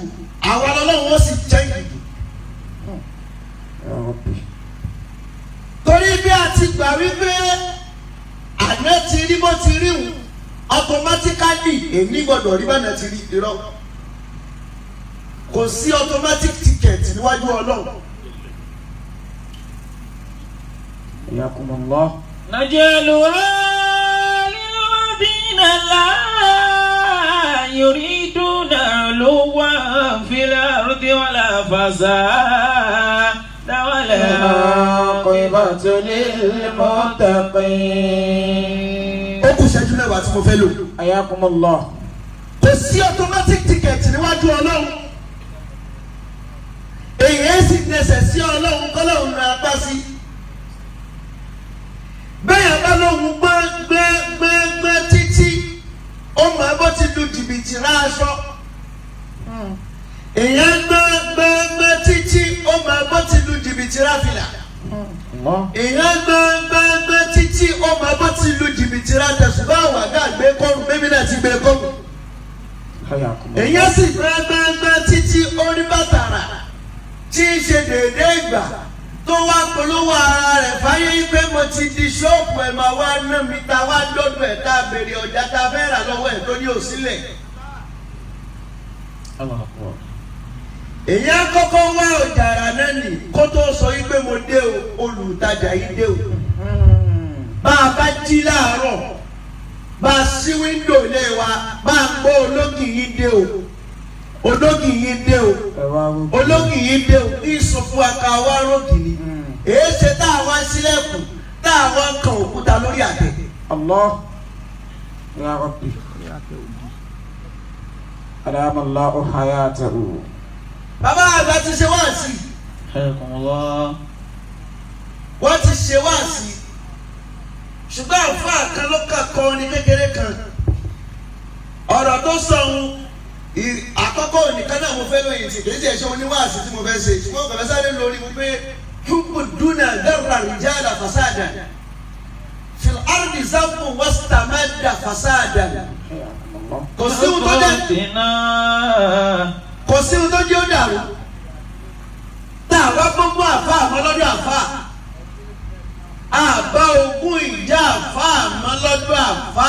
àwa lọ́lọ́run ó sì jẹ́ ìdù. Ya Rabbi. Torí bí a ti gbà wípé àná ti rí bó ti rí wù, automatically èmi gbọ́dọ̀ rí bánà ti rí. Irọ́, kò sí automatic ticket níwájú Ọlọ́run. Hayakumullah. نجعلها للذين لا يريدون علوا في الأرض ولا فسادا والعاقبة للمتقين. Ó kù ìṣẹ́jú 10 tí mo fẹ́ lò. Hayakumullah. Kò sí automatic ticket níwájú Ọlọ́run. Èyí sì dẹsẹ̀ sí Ọlọ́run kọ́lọ́run náà apá sí bẹ́ẹ̀ bá lóhun gbọ́n gbọ́n gbọ́n gbọ́n títí, ó mọ̀ bó ti lu jìbìtì ráṣọ. Èèyàn gbọ́n gbọ́n gbọ́n títí, ó mọ̀ bó ti lu jìbìtì ráfìlà. Allah. Èèyàn gbọ́n gbọ́n gbọ́n títí, ó mọ̀ bó ti lu jìbìtì rátẹ̀sùn bá wà gá gbé kọ́rùn bébí náà ti gbé kọ́rùn. Hayakumullah. Èèyàn sì gbọ́n gbọ́n gbọ́n títí, orí bàtàrà tí í ṣe déédéé ìgbà tó wá polówó ara rẹ̀ fáyé pé mo ti di ṣọ́ọ̀pù, ẹ̀ máa wá ná mi. Ta wá dọ́dọ̀ ẹ̀, tá a béèrè ọjà tá a fẹ́ rà lọ́wọ́ ẹ̀, tó ní òsílẹ̀. Allah Akbar. Èyàn kọ́kọ́ wá ọjà rà náà nì kó tó sọ yí pé mo dé o, olùtajà yìí dé o. Bá a bá jí láàárọ̀, bá a ṣí wíńdò ilé wa, bá a gbọ́ ológì yìí dé o, ológì yìí dé o, Ẹ wá wò. Ológì yìí dé o, ní sọ fún wa ká wá rógì ni. Èé ṣe tá a wá sílẹ̀kùn, tá a wá kan òkúta lórí àtẹ? Allah. Ya Rabbi. Adama Allahu hayatahu. Bàbá àgbà ti ṣe wáàsí. Hayakumullah. Wọ́n ti ṣe wáàsí, ṣùgbọ́n àfáà kan ló kà kọ́ ní kékeré kan. Ọ̀rọ̀ tó sọ ohun àkọ́kọ́ nìkan náà mo fẹ́ lóye tí kì í ṣe ẹ̀ṣọ́ oníwàásù tí mo fẹ́ ṣe, ṣùgbọ́n kàfẹ́ sáré lórí mo pé hubbu duna darra rijala fasada fil ardi zabu wastamada fasada. Kò sí ohun tó jẹ́, kò sí ohun tó jẹ́ ó dàrú tá a bá gbogbo àfa àmọ́ lọ́dọ̀ àfa, àbá ogún ìjà àfa àmọ́ lọ́dọ̀ àfa,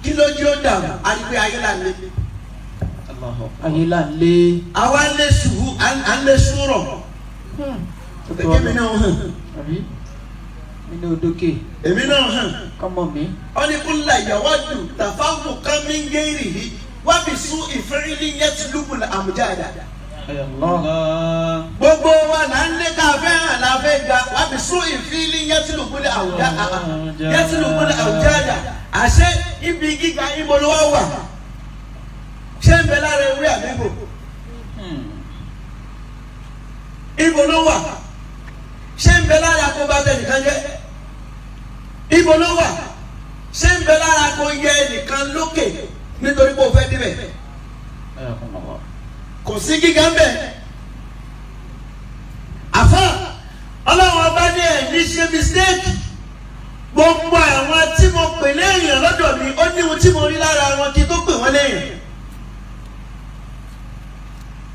kí ló jẹ́ ó dàrú? Àdìgbé ayé là ń lé. Ayé là ń lé. Àwa ń lé sùúrù, à ń lé sùúrọ̀. Èmi náà hàn. Àbí nínú odókè. Èmi náà hàn. Kọ́mọ mi. Ọ́nìkúnlá ìyàwó-dùn tàfáwù kámíngérì yìí wábì sún ìfẹ́rẹ́lì yẹn ti lùbùn àmújáda. Gbogbo wa là ń lé ká fẹ́ hàn la fẹ́ ga, wábì sún ìfẹ́rẹ́lì yẹn ti lùbùn àwùjá yẹn ti lùbùn àwùjáda. Àṣé ibi gíga ibo ló wá wà? Ṣé ń bẹ lára ewé àbíbò? Ibo ló wà? Ṣé ń bẹ lára kó bá tẹ nìkan jẹ́? Ibo ló wà? Ṣé ń bẹ lára kó yẹ nìkan lókè nítorí pé o fẹ́ débẹ̀? Kò sí gíga ń bẹ. Àfa ọlọ́run ọba ní ẹ̀ ní ṣe mistake. Gbogbo àwọn tí mo pè léèyàn lọ́dọ̀ mi, ó ní ohun tí mo rí lára wọn kí n tó pè wọ́n léèyàn.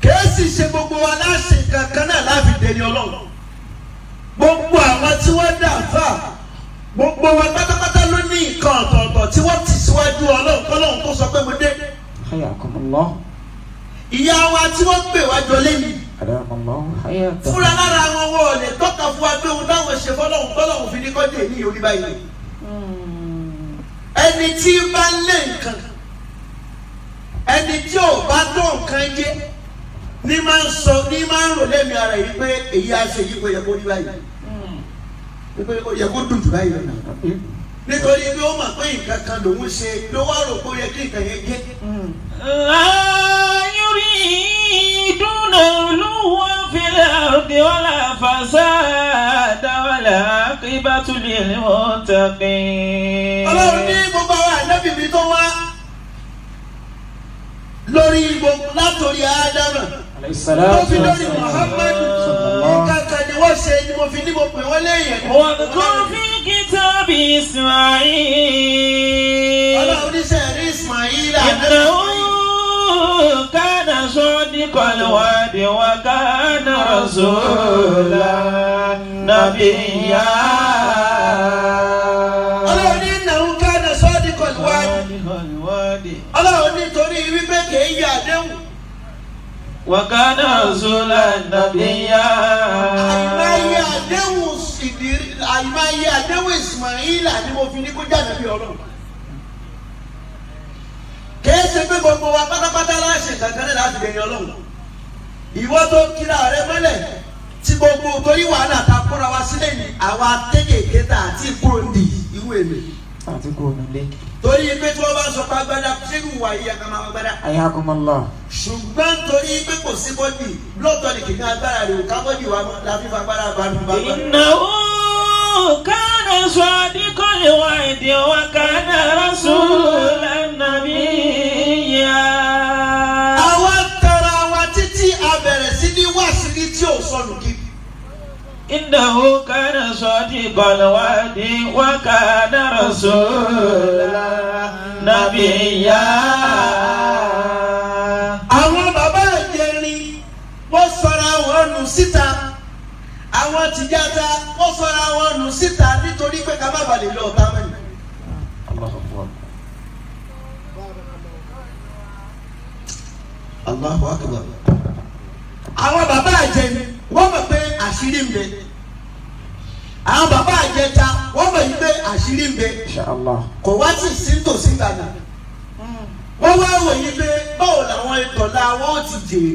Kèésì ṣe gbogbo wa láṣẹ kankan náà láfi dẹni ọlọ́run. Gbogbo àwọn tí wọ́n dà fà, gbogbo wa pátápátá ló ní nǹkan ọ̀tọ̀ọ̀tọ̀ tí wọ́n ti síwájú ọlọ́run kọ́lọ́run tó sọ pé mo dé. Hayakumullah. Ìyá wa tí wọ́n pè wá jọ lẹ́yìn. Adamallahu hayatahu. Fúnra lára wọn wọ́n ò lè tọ́ka fún wa pé ohun táwọn ṣe fọlọ́run tọ́lọ́run fi ní kọ́jú èyí orí báyìí. Ẹni tí bá ń lé nǹkan, ẹni tí ò bá tó nǹkan jẹ́ ní máa ń sọ, ní máa ń rò lẹ́mìí ara yìí pé èyí á ṣe yìí kò yẹ kó rí báyìí, pé ó yẹ kó dùn jù báyìí lọ, nítorí pé ó mọ̀ pé nǹkan kan lòún ṣe ló wá rò pé ó yẹ kí nǹkan yẹn jẹ́. لا يريدون علوا في الأرض ولا فسادا والعاقبة للمتقين. Ọlọ́run ní gbogbo àwọn ànábì mi tó wá lórí gbogbo látòrí Ádámà Alayhi tó salatu fi lórí wassalam. Muhammadu, Sallallahu. nǹkan kan ni wọ́n ṣe ni mo fi ní mo pè wọ́n léèyàn. واذكر في كتاب إسماعيل Ọlọ́run ní sẹ́ẹ̀rí Ismaila. إنه كان صادق الوعد وكان رسولا نبيا. Ọlọ́run ní ìnáwó kánà sọ́ọ́dí kọ̀lùwádìí. Ọlọ́run nítorí wípé kìí yẹ àdéhùn. وكان رسولا نبيا. Àìmáyé àdéhùn ìdírí, àìmáyé àdéhùn Ismaila ni mo fi ní kó jáde bí ọlọ́run. Kìí ṣe pé gbogbo wa pátápátá láṣẹ kankan náà láti dẹ̀yìn ọlọ́run. Ìwọ tó kíra rẹ mọ́lẹ̀ tí gbogbo torí wàhálà ta kóra wa sílẹ̀ ní àwa kéékèèké tá àti kúrò ní irú èmi. Àti kò nílé. Torí pé tí wọ́n bá sọ pé agbádá ṣé ìwà yìí ká máa agbádá. Hayakumullah. Ṣùgbọ́n torí pé kò sí bọ́dì lọ́tọ̀ ni kìnìún agbára rẹ̀ ò ká bọ́dì wa mọ́ la fífa agbára bá mi bá gbà. إنه كان صادق الوعد وكان رسولا نبيا. Àwa tara wa títí a bẹ̀rẹ̀ sí ní wáṣírí tí ò sọnù kiri. إنه كان صادق الوعد وكان رسولا نبيا. Àwọn bàbá ìjẹrin wọ́n sọra wọn nù síta, àwọn tìjàta wọ́n sọra wọn nù síta nítorí pé ká má balẹ̀ lọ ọ̀tá mẹ́rin. Allahu akbar. Allahu akbar. Àwọn bàbá àjẹni wọ́n mọ̀ pé àṣírí ń bẹ. Àwọn bàbá àjẹta wọ́n mọ̀ yí pé àṣírí ń bẹ. Insha Allah. Kò wá tì sí tòsí gbàgbà. Wọ́n wá wò yí pé báwo làwọn ìtọ̀lá wọn ó ti jèrè.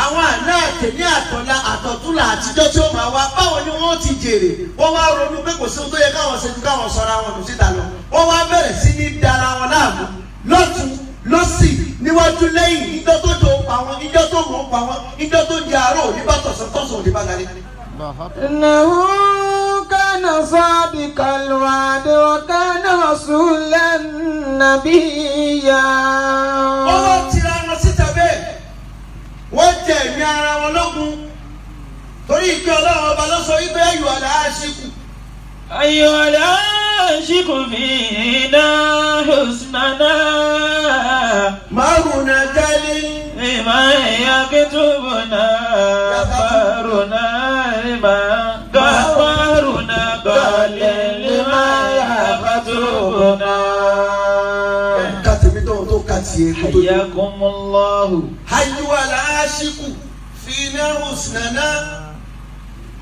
Àwọn àná àtẹ̀ní àtọ̀lá àtọ̀túnlà àtijọ́ tí ó máa wá, báwo ni wọ́n ti jèrè? Wọ́n wá ronú pé kò sí ohun tó yẹ káwọn ṣe ju káwọn sọra wọn nù síta lọ. Wọ́n wá bẹ̀rẹ̀ sí ní dara wọn láàmú lọ́tún lọ́sì, níwájú, lẹ́yìn, ìjọ tó jọ pa wọn, ìjọ tó mọ̀ pa wọn, ìjọ tó di àárọ̀ òní bá tọ̀sán tọ̀sán òní bá galẹ̀. إنه كان صادق الوعد وكان رسولا نبيا. Wọ́n wá tira wọn síta bẹ́ẹ̀. ara wọn lógun torí ìpè Ọlọ́run ọba ló sọ wípé ayò aláṣíkù. أيها العاشق فينا حسننا Márùn-ún gálí. لمن يكتبنا فارنا لمن غفارنا قال لمن يكتبنا Ká tèmi tó tó ká tiẹ̀ kó tó dé. حياكم الله. Ayò aláṣíkù fínà hùsùnàná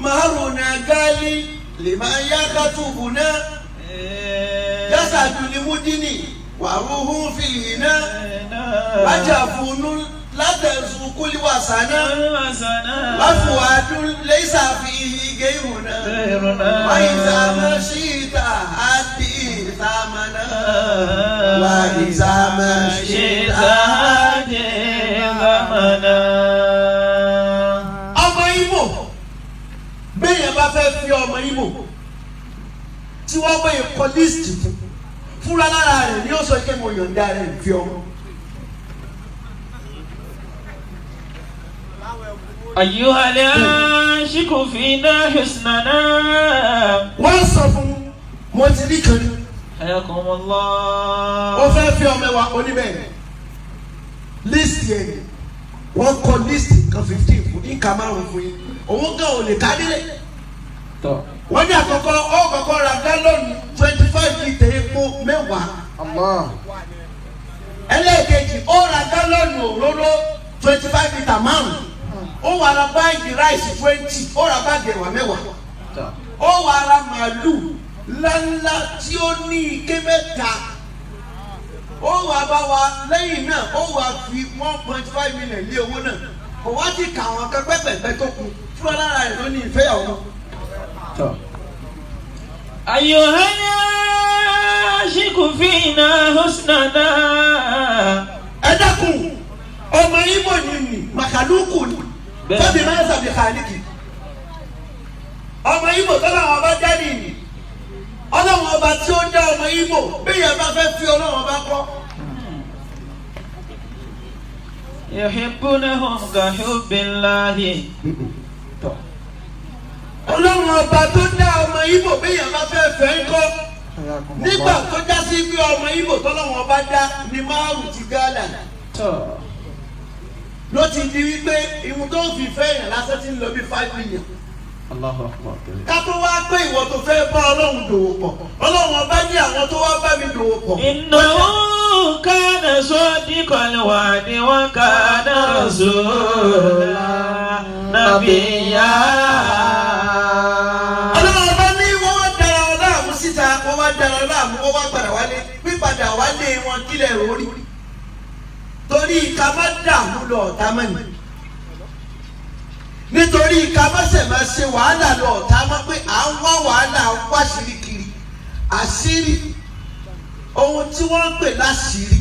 márùn-ún gálí lèmọ̀ yákàtúbùná jásàdùnìmúdínì wàrúhùn fìlìnà wájàfúnú látẹ̀sùkúlíwàsánà wàfùwàdùn lẹ́sàfihì gẹ́rùnà wàyíṣà máṣíta àti ìsàmánà wàyíṣà máṣíta àti زمنا. Ọmọ Ìgbò, béèyàn bá fẹ́ fi ọmọ Ìgbò tí wọ́n bá yẹ kọ list fún fúnra lára rẹ̀ ni ó sọ pé mo yọ̀ǹda rẹ̀ fi ọmọ. أيها العاشق فينا حسننا. Wọ́n sọ fún mo ti rí kan ní حياكم الله. ó fẹ́ fi ọmọ ẹwà oníbẹ̀rẹ̀ list yẹn ni wọ́n kọ list nǹkan 15 fún nǹkan márùn fún yín, òun gan ò lè ká délé. Wọ́n ní àkọ́kọ́, ó kọ́kọ́ ra gálọ́ọ̀nù 25 litre epo mẹ́wàá. Allah. Ẹlẹ́ẹ̀kejì, ó ra gálọ́ọ̀nù òróró 25 litre márùn, ó wà ra báàgì ráìsì 20, ó ra báàgì ẹ̀wà mẹ́wàá, ó wà ra màálù ńláńlá tí ó ní ike mẹ́ta, ó wà bá wa. Lẹ́yìn náà, ó wà fi 1.5 million lé owó náà. Kò wá ti kà àwọn kan pẹ́pẹ́pẹ́ tó kù fúnra lára rẹ̀ ló ní ìfẹ́yàwó. أيها العاشق فينا حسننا. Ẹ dákun, ọmọ Ibo ni nì màkàlùkù ni. Bẹ́ẹ̀. Fẹ́mi máa ń sàbí kàlíkì. Ọmọ Ibo tọ́lá àwọn ọba jáde nì, Ọlọ́run ọba tí ó dá ọmọ Ibo, bẹ́ẹ̀ bá fẹ́ fi Ọlọ́run ọba kọ́. يحبونهم كحب الله. Ọlọ́run ọba tó dá ọmọ Ibo, bẹ́ẹ̀ bá fẹ́ fẹ́ ń kọ́ nígbà tó já sí pé ọmọ Ibo tọ́lọ́run ọba dá ní márùn ti gálà ló ti di wípé ìwọ̀n tó fi fẹ́ yàn lásán ti ń lọ bí 5 million. الله أكبر. Ká tó wá pé ìwọ tó fẹ́ bá Ọlọ́run dòwò pọ̀, Ọlọ́run ọba ní àwọn tó wá bá mi dòwò pọ̀. إنه كان صادق الوعد وكان رسولا نبيا. Ọlọ́run ọba ní wọ́n wá dára wọn láàmú síta, wọ́n wá dára wọn láàmú, wọ́n wá padà wálé. Pípadà wálé wọn, kílẹ̀ orí torí ká má dààmú lọ ọ̀tá mọ́ni, nítorí ká má ṣe máa ṣe wàhálà lọ ọ̀tá mọ́ pé à ń wá wàhálà, à ń wá àṣírí kiri. Àṣírí, ohun tí wọ́n ń pè láṣìírí.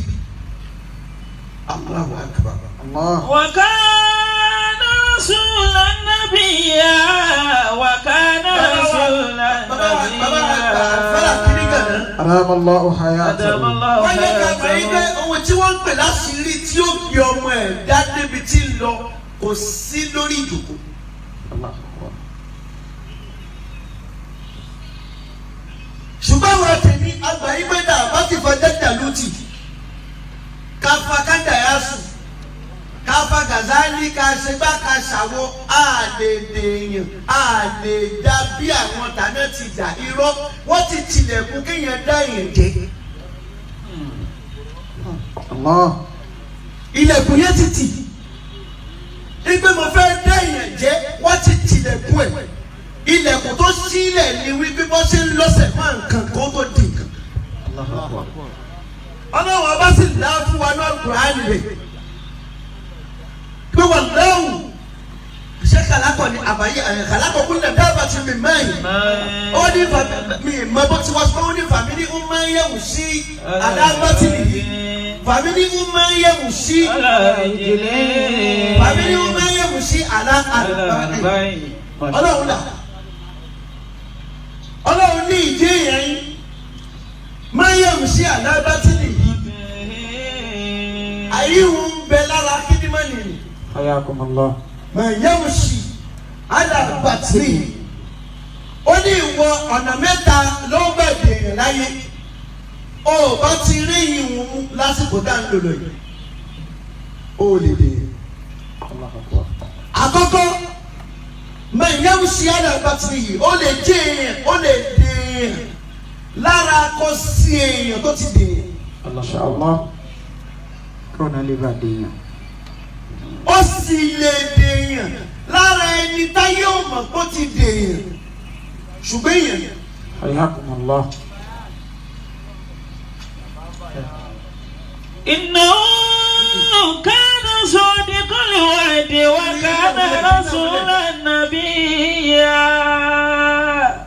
Allahu akbar. Allah. وكان رسولا نبيا وكان رسولا Bàbá wa, bàbá wa àgbà àfẹ́lá kiri gànà. أدام الله أدام حياته. الله Wọ́n yẹ ká mọ̀ yín pé حياته. ohun tí wọ́n ń pè láṣìírí tí ó gbé ọmọ ẹ̀ dá débi tí ń lọ kò sí lórí ìjòkó. الله أكبر. Ṣùgbọ́n àwọn tèmi àgbà yín pé dà bá ti fa jẹ́jà lùtì, ká fa kájà yá sùn, ká fa Gàzálì, ká ṣe gbá, ká ṣàwọ, á lè dèèyàn, á lè dá bí àwọn tàná ti dà. Irọ́, wọ́n ti tilẹ̀kùn kéèyàn dá èèyàn jẹ́. Allah. Ilẹ̀kùn yẹn ti tì ipe mo fẹ́ dá èèyàn jẹ́, wọ́n ti tilẹ̀kùn ẹ̀. Ilẹ̀kùn tó sílẹ̀ ni wípé bọ́ ṣe ń lọ́sẹ̀ máa nǹkan kó tó di nǹkan. Ọlọ́run ọba sì lá fún wa ní Al-Qur'ani rẹ̀ pé wà lẹ́wù ṣé kàlákọ̀ ni àbáyé kàlákọ̀ kúnlẹ̀ dábàá ti mi mẹ́yìn ó ní mi mọ bó ti wá sọ, ó ní fàmí ní ó máa ń yẹ̀wù sí alábàtì nìyí, fàmí ní ó máa ń yẹ̀wù sí, fàmí ní ó máa ń yẹ̀wù sí àlá àlá. Ọlọ́run là, Ọlọ́run ní ìdí èèyàn yín máa ń yẹ̀wù sí alábàtì nìyí, àyíwò ń bẹ lára kíndìmọ́ nìyí. حياكم الله. Man yamshi ala batnihi. Ó ní ìwọ ọ̀nà mẹ́ta ló gbà dèèyàn láyé. O ò bá ti rí ìwọ̀n mú lásìkò tá à ń lò lọ yìí. O ò lè dèèyàn. Àkọ́kọ́, man yamshi ala batnihi, ó lè jẹ́ èèyàn, ó lè dèèyàn lára kó sí èèyàn tó ti dèèyàn. Inshallah. Kọ́nà lè bá dèèyàn. Ó sì lè dèèyàn lára ẹni táyé ò mọ̀ kó ti dèèyàn, ṣùgbọ́n èèyàn. Hayyakumullah. إنه كان صادق الوعد وكان رسولا نبيا.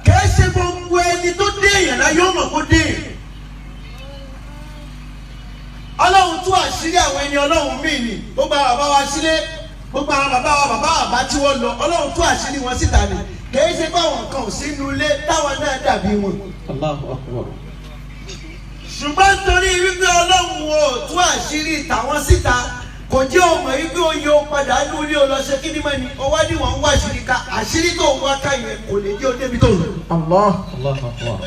Kìí ṣe gbogbo ẹni tó dèèyàn láyé ò mọ̀ kó dèèyàn. Ọlọ́run tú àṣírí àwọn ẹni ọlọ́run míì ni gbogbo àwọn bàbá wa sílé, gbogbo àwọn bàbá wa, bàbá bàbá tí wọ́n lọ, Ọlọ́run tú àṣírí wọn síta ni. Kìí ṣe pé àwọn kan ò sínú ilé táwọn náà dàbí wọn. Allahu akbar. Ṣùgbọ́n torí wípé Ọlọ́run ò tú àṣírí tàwọn síta, kò jẹ́ ọmọ wípé ó yẹ ó padà ní ilé ó lọ ṣe kí ni mọ́ ni ọwọ́ ní wọ́n ń wá àṣírí ká. Àṣírí tó ń wá ká yẹn kò lè jẹ́ ó débi tó ń lọ. Allah. Allahu akbar.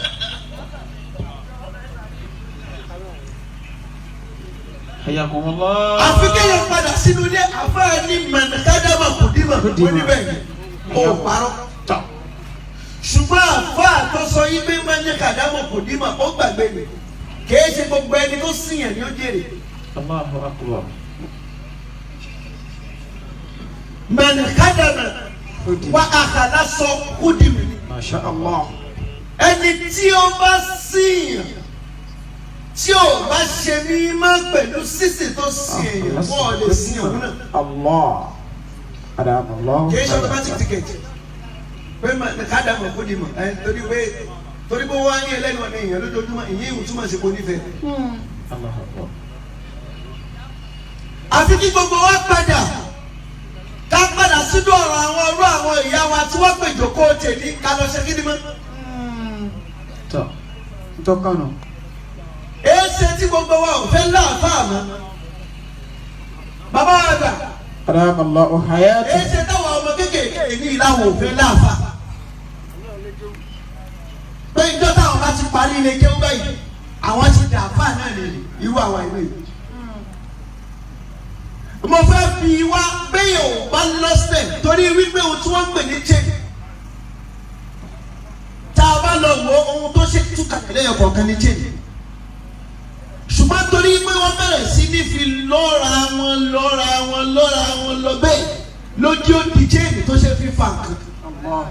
Hayyakumullah. Àfi kéèyàn padà sínú ilé àfáà ní mọ̀nàkádàmà kò dìmọ̀ ó níbẹ̀ yẹn ó parọ́. Ṣùgbọ́n àfáà tó sọ yí pé mọ̀nàkádàmà kò dìmọ̀, ó gbàgbé mi, kìí ṣe gbogbo ẹni tó sìyàn ni ó jèrè. Allahu akbar. Mọ̀nàkádàmà wà àkàlà sọ kó dìmọ̀ ni. Masha Allah. Ẹni tí ó bá sìyàn tí ò bá ṣe mímọ́ pẹ̀lú sísìn tó sìn èèyàn, wọ́n ò lè sin òun náà. Allah. Adam Allah. Kì í ṣe automatic ticket pé kádàmọ̀ kó di mọ̀ ẹ torí pé wọ́n á ní ẹlẹ́nu ọ̀nà èèyàn lójoojúmọ́, ìyẹn ìwù túmọ̀ sí kò nífẹ̀ẹ́. Allahu akbar. Àfi kí gbogbo wa padà, ká padà sínú ọ̀rọ̀ àwọn ọ̀rọ̀ àwọn ìyá wa tí wọ́n pè jókòó tèmi, ká lọ ṣe kí ni mọ́. Tọ́. Ntọ́kànnà. Èéṣe tí gbogbo wa ò fẹ́ láàfáà mọ́, bàbá wa gbà. Adam Allah hayati. Èéṣe táwọn ọmọ kéékèèké ní ìlàwọ̀ ò fẹ́ láàfáà, pé ìjọ táwọn bá ti parí ilé kéwú báyìí, àwọn ti dà fáà náà lè irú àwọn ìwé yìí. Mo fẹ́ fi wá bẹ́ẹ̀ ò bá lọ́sẹ̀ torí wípé ohun tí wọ́n ń pè ní chain, tá a bá lọ wo ohun tó ṣe túkà lẹ́yìn kọ̀ọ̀kan ní chain, ṣùgbọ́n torí pé wọ́n bẹ̀rẹ̀ sí ní fi lọ́ra wọn lọ́ra wọn lọ́ra wọn lọ bẹ́ẹ̀ lójú ó di chain tó ṣe fi fa nǹkan. Allah.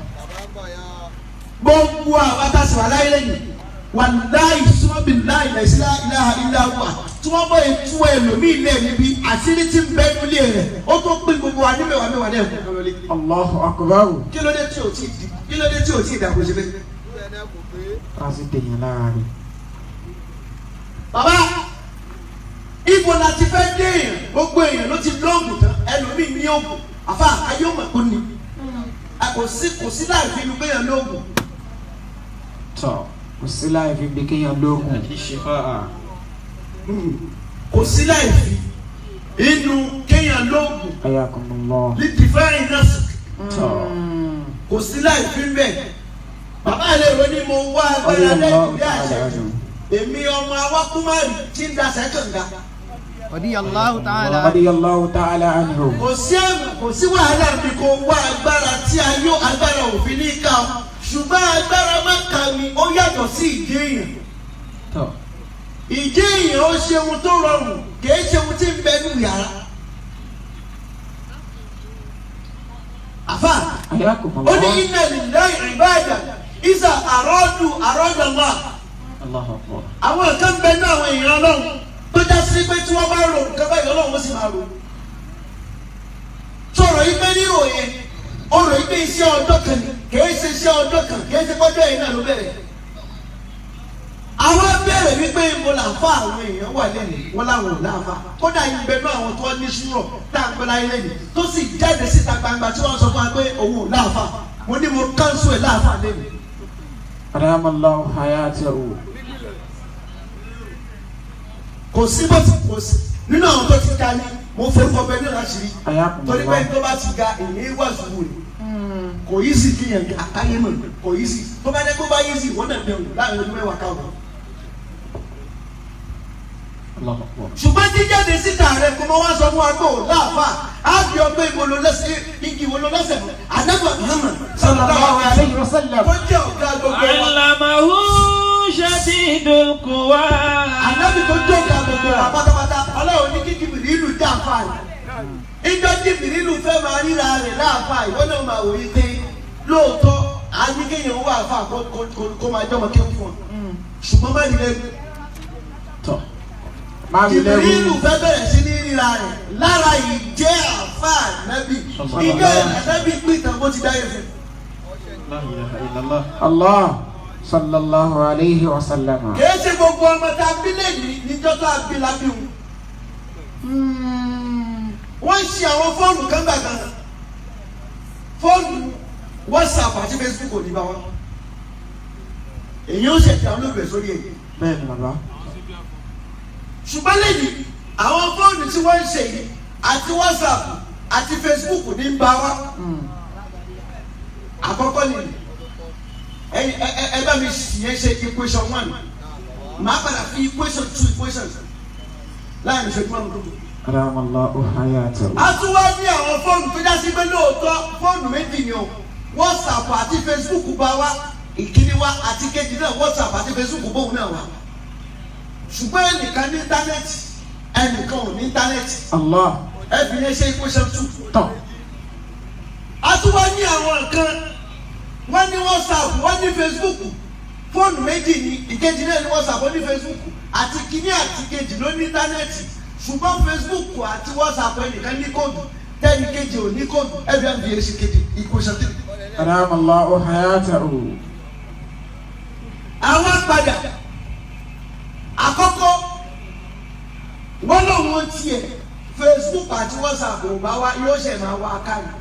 Gbogbo àwọn tá a sì wà láyé lẹ́yìn, wà láì súnmọ́bì láì láìsí láìláha ìlà wà tí wọ́n bá ètú ẹlòmíì lẹ̀ níbi àṣírí tí ń bẹ nílé rẹ̀, ó tó pín gbogbo wa ní mẹ́wàá mẹ́wàá lẹ́ẹ̀kọ́ kan lọ́lé. Allahu akbar. Kí ló dé tí ò tí ì kí ló dé tí ò tí ì dàgbò ṣe bẹ́ẹ̀? Ká sì dèèyàn lára rẹ̀. Bàbá, ibo la ti fẹ́ dé èèyàn? Gbogbo èèyàn ló ti lóògùn tán, ẹlòmíì ní òògùn àfa ayé òmò kò ní kò sí láì fi inú kéèyàn lóògùn. Tọ́. Kò sí láì fi bí kéèyàn lóògùn. Shifa'a. Kò sí láì fi inú kéèyàn lóògùn. Hayyakumullah. Ní divine nurse. Tọ́. Kò sí láì fi bẹ́ẹ̀. Bàbá ilé ìwé ni mo wá agbára lẹ́yìn bí àṣẹ èmi ọmọ awákúmárì tí ń daṣẹ́ kànga. Radiyallahu ta'ala. Radiyallahu ta'ala anhu. Kò sí ẹ̀wù, kò sí wàhálà mi, kò wá agbára tí a yó agbára òfin ní ká ọ, ṣùgbọ́n agbára má ka mi, ó yàtọ̀ sí ìdí èèyàn. Tọ́. Ìdí èèyàn ó ṣe ohun tó rọrùn, kìí ṣe ohun tí ń bẹ nù yàrá. Àfà Hayyakumullah. ó ní inna lillahi ibada isa àrọ́dù àrọ́dù Allah. Allahu akbar. Àwọn kan bẹ ní àwọn èèyàn Ọlọ́run tó já sí pé tí wọ́n bá rò nǹkan báyìí, Ọlọ́run ó sì máa rò. Sọ̀rọ̀ yìí pé nírò yẹn, ọ̀rọ̀ yìí pé iṣẹ́ ọjọ́ kan ni, kìí ṣe iṣẹ́ ọjọ́ kan, kìí ṣe kọjọ́ yìí náà ló bẹ̀rẹ̀. Àwọn bẹ̀rẹ̀ wípé mo là fa àwọn èèyàn wà lẹ́nu wọn làwọn ò láfa, kódà ìbẹ̀nu àwọn tó ní sùúrọ̀ tá à ń gbọ́ láyé lẹ́nu tó sì jáde síta gbangba tí wọ́n sọ fún wa pé òun ò láfa, mo ní mo káńsù ẹ̀ láfa lẹ́nu. Adamallahu hayatahu. Kò sí bó ti kò sí nínú àwọn tó ti ka ní Mo forúkọ bẹ ní láṣìírí torí pé tó bá ti ga èyí wà sùúrù rẹ̀. Kò yí sì kí yẹn àkáyé mọ̀, kò yí sì. Tó bá dé kó bá yí sì, wọ́n náà dẹ̀wò láàrin ọdún mẹ́wàá káwọn. Ṣùgbọ́n jíjáde síta rẹ̀ kò mọ wá sọ fún wa pé ò láàfà á fi ọgbẹ́ ìwo ló lẹ́sẹ̀ igi wo ló lẹ́sẹ̀ fún Ànábì Muhammad sallallahu alayhi wa sallam. Tó jẹ́ ọ̀gá gbogbo wa. Allamahu shadidul quwa. Ànábì tó jẹ́ ọ̀gá gbogbo wa pátápátá, Ọlọ́run ní kí Jìbìrìlù já àfà yìí. Ìjọ Jìbìrìlù fẹ́ máa ríra rẹ̀ láàfà yìí, wọ́n náà máa wòye pé lóòótọ́ a ní kéèyàn wá àfà kó máa jọ́mọ kéwù fún ọ. Ṣùgbọ́n má rí lẹ́nu. Máa mi lẹ́rú. Jìbìrìlù fẹ́ bẹ̀rẹ̀ sí ní ríra rẹ̀ lára ìjẹ́ àfà ànábì. Ìjọ ànábì pín ìtàn bó ti dáyé fún. La ilaha illallah. Allah sallallahu alayhi wa sallam. Kìí ṣe gbogbo ọmọ tá a bí lẹ́yìn níjọ́ tá a bí lábí wọn. Wọ́n ń ṣe àwọn fóònù kan gbà kan. Fóònù WhatsApp àti Facebook ò ní bá wọn. Èyí ó ṣẹ̀dá olóògbé sórí èyí. Bẹ́ẹ̀ ni bàbá. Ṣùgbọ́n lẹ́yìn àwọn fóònù tí wọ́n ń ṣe yìí àti WhatsApp àti Facebook ní ń bá wa. Àkọ́kọ́ nìyí. Ẹ bá mi yẹn ṣe equation one. Màá padà fi equation two equation láàrin ìṣẹ́jú márùn-ún tó kù. Adamallahu hayatahu. A tún wá ní àwọn fóònù tó já sí pé lóòótọ́ fóònù méjì ni o, WhatsApp àti Facebook bá wa, ìkíní wa àti kejì náà WhatsApp àti Facebook bóun náà wà. Ṣùgbọ́n ẹnìkan ní íńtánẹ́ẹ̀tì, ẹnìkan ò ní íńtánẹ́ẹ̀tì. Allah. Ẹ fi yẹn ṣe equation two. Tọ̀. A tún wá ní àwọn nǹkan, wọ́n ní WhatsApp, wọ́n ní Facebook, fóònù méjì ni, ìkejì náà ní WhatsApp, wọ́n ní Facebook, àti kíní àti kejì ló ní íńtánẹ́ẹ̀tì. Ṣùgbọ́n Facebook àti WhatsApp ẹnìkan ní kóòdù, tẹ́nì kejì ò ní kóòdù, FMVA ṣe kejì equation three. Adamallahu hayatahu. Àwọn padà àkọ́kọ́ wọ́n lòun tiẹ̀ Facebook àti WhatsApp ò bá wá, yóò ṣẹ̀ máa wá káyìí.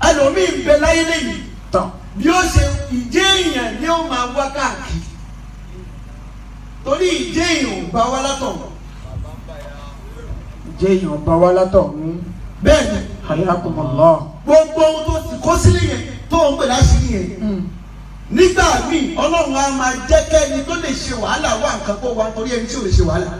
Ẹlòmíì ń bẹ láyé lẹ́yìn Tọ̀. bí ó ṣe ìjẹ́ èèyàn ni ó máa wá káàkiri torí ìjẹ́ èèyàn ò bá wá látọ̀. Jẹ́ èèyàn bá wá látọ̀hún. Bẹ́ẹ̀ ni. Hayakumullah. Gbogbo ohun tó ti kó sílẹ̀ yẹn tó ń pè láṣìírí yẹn, nígbà míì Ọlọ́run á máa jẹ́ kẹ́ni tó lè ṣe wàhálà wá nǹkan kó wá torí ẹni tí ò lè ṣe wàhálà.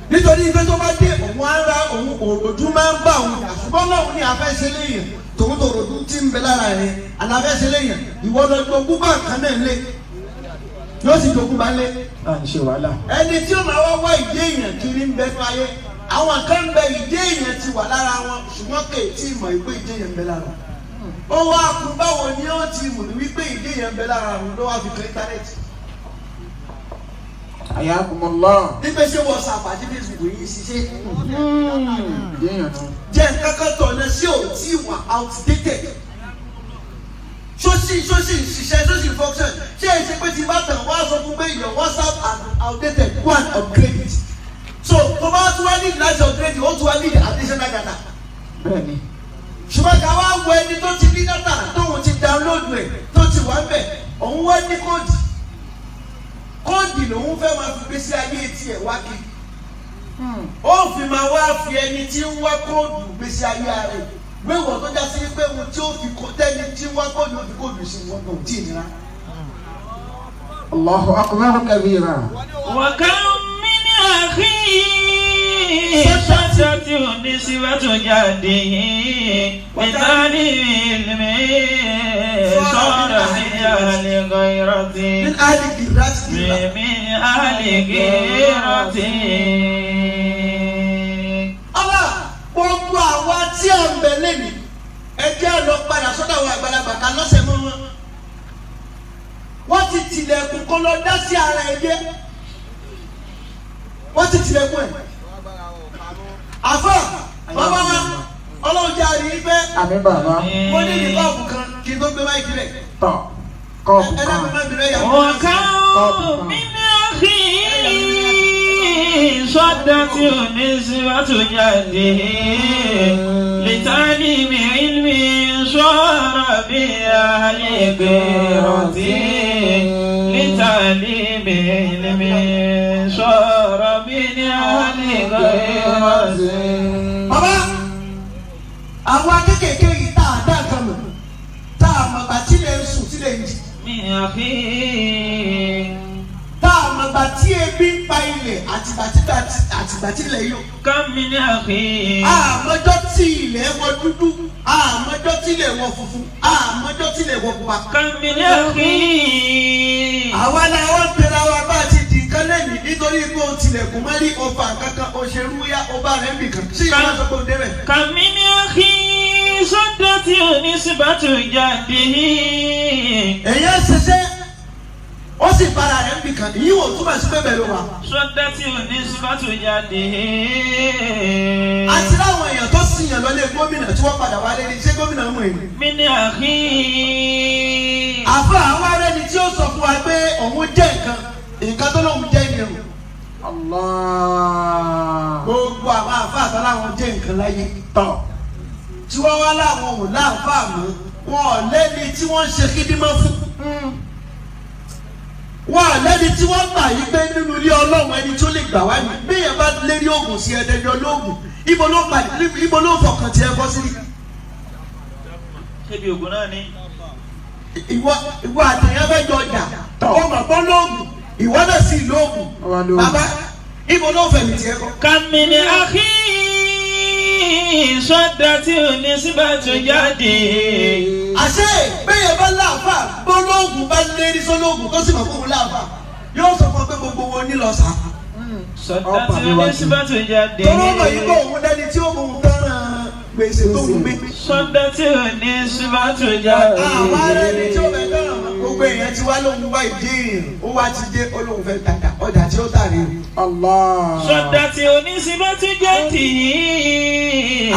Nítorí pé tó bá dé òun ara òun òròjú máa ń bá òun jà, ṣùgbọ́n Ọlọ́run ní afẹ́ṣe léèyàn tòun tó òròjú tí ń bẹ lára rẹ̀ aláfẹ́ṣe léèyàn, ìwọ lọ jogún bá nǹkan náà lé, yóò sì jogún bá lé. À ń ṣe wàhálà. Ẹni tí ó máa wá wá ìdí èèyàn kiri ń bẹ fún ayé, àwọn kan ń bẹ ìdí èèyàn ti wà lára wọn, ṣùgbọ́n kè tí ì mọ̀ ìpé ìdí èèyàn ń bẹ lára wọn. Ó wá kú báwo ni ó ti mọ̀ ní wípé ìdí èèyàn ń bẹ lára wọn ló wá fi kan íńtánẹ́ẹ̀tì. Hayakumullah. Nígbà ṣé WhatsApp àti Facebook yìí ṣiṣẹ́. Ìdí èèyàn nù. Jẹ́ kankan tọ̀nà sí ò tí wà outdated. Ṣóṣì ṣóṣì ṣiṣẹ́ ṣóṣì function, ṣé ẹ ṣe pé tí bá tàn wá sọ fún pé your WhatsApp has outdated, go and upgrade it. So tó bá tún wá need láti upgrade it, ó tún wá need additional data. Bẹ́ẹ̀ ni. Ṣùgbọ́n ká wá wo ẹni tó ti ní data tóun ti download rẹ̀ tó ti wà ń bẹ̀, òun wá ní kóòdì. Kóòdì lòun fẹ́ máa fi gbèsè ayé tiẹ̀ wá kiri. Ó fi máa wá fi ẹni tí ń wá kóòdù gbèsè ayé rẹ̀ wéwọ̀ tó já sí pé ohun tí ó fi kó tẹ́ni tí ń wá kóòdù ó fi kóòdù sí wọn kò tí ì nira. Allahu akbar kabira. Wa kam min akhin shattati nisbatu jaddihi bitali ilmi sara min ahli ghayrati Min ahli ghayrati. min ahli ghayrati. Allah, gbogbo àwa tí a ń bẹ lẹ́nu, ẹ jẹ́ lọ padà sọ́dọ̀ àwọn àgbàlagbà ká lọ́sẹ̀ mọ́ wọn. Wọ́n ti tilẹ̀kùn kó lọ dá sí ara ẹ jẹ́. Wọ́n ti tilẹ̀kùn ẹ̀. Àfọ̀ bàbá wa Ọlọ́run jẹ́ àrí pé Àmín bàbá. mo ní ìdíkọ̀ọ̀bù kan kí n tó gbé báyìí kílẹ̀. Tọ̀. Kọ́ọ̀pù Ẹ kan. dákun má bínú ẹ̀yà. Wa kam min akhin shattati nisbatu jaddihi litali ilmi sara bi ahli ghayrati. لتعليم علم صار من أهل غيرة. Bàbá, àwọn akékèké yìí tá a dá nǹkan mọ̀, tá a mọ̀ gbà tí lè ń sùn tí lè ń jí, من أخيه. tá a mọ̀ gbà tí ebi ń pa ilẹ̀ àtìgbà tí ilẹ̀ yó. كم من أخيه. Àmọ́jọ́ tí ilẹ̀ wọ dúdú, àmọ́jọ́ tí ilẹ̀ wọ funfun, àmọ́jọ́ tí ilẹ̀ wọ pupa. كم من أخيه. Àwa la wọ́n pera wa bá a ti di nǹkan lẹ́yìn nítorí pé o tilẹ̀kùn mọ́rí, o fa kankan, o ṣe rúyà, o bá rẹ̀ ń bì kan. Sí ìwọ́n sọ pé o débẹ̀. كم من أخي صدت نسبة جده. Èyí ń ṣiṣẹ́, ó sì bára rẹ̀ ń bì kan, ìyí wò túmọ̀ sí pé bẹ́ẹ̀ ló wà. صدت نسبة جده. Àti láwọn èèyàn tó sì yàn lọlé gómìnà tí wọ́n padà wálé ní ṣé gómìnà mú èmi. من أخيه. Àfa àwọn ará ẹni tí ó sọ fún wa pé òun jẹ́ nǹkan, nǹkan tó lóun jẹ́ ni o. Allah. Gbogbo àwọn àfa àtàláwọn jẹ́ nǹkan láyé tọ̀. Tí wọ́n wá láwọn ò láǹfà mú, wọn ò lẹ́ni tí wọ́n ń ṣe kídímọ́ fún. Wọn ò lẹ́ni tí wọ́n gbà yí pé nínú ilé Ọlọ́run ẹni tó lè gbà wá ní. Béèyàn bá lérí oògùn sí ẹ̀ẹ́dẹ́gbẹ́ olóògùn, ibo ló pàdé, ibo ló fọkàn tí ẹ bọ́ sí? Ṣébi ògùn náà ni. Ìwọ àtẹ̀yẹ́ fẹ́ jọ ọjà, ó mọ̀ bọ́ lóògùn, ìwọ náà sì lóògùn. Wà lóògùn. Bàbá, ibo ló fẹ̀mí tiẹ̀ kọ́? كم من أخي صدت نسبة جده. Àṣé bẹ́ẹ̀ bá láàfà bọ́lọ́ọ̀gùn bá lérí sọ́lọ́ọ̀gùn tó sì mọ̀ fún òun láàfà yóò sọ fún ọ pé gbogbo wọn ní lọ sá. صدت نسبة جده. Tọ́lọ́ mọ̀ yìí kó òun lẹ́ni tí ó mú un tán gbèsè tó ń gbé. صدت نسبة جده. Àwọn ará ẹni tí ó fẹ́ tán gbogbo èèyàn ti wá lóhun wá ìdí èèyàn ó wá ti dé olóhùn fẹ́ tàtà ọjà tí ó tà rí o. Allah. صدت نسبة جده.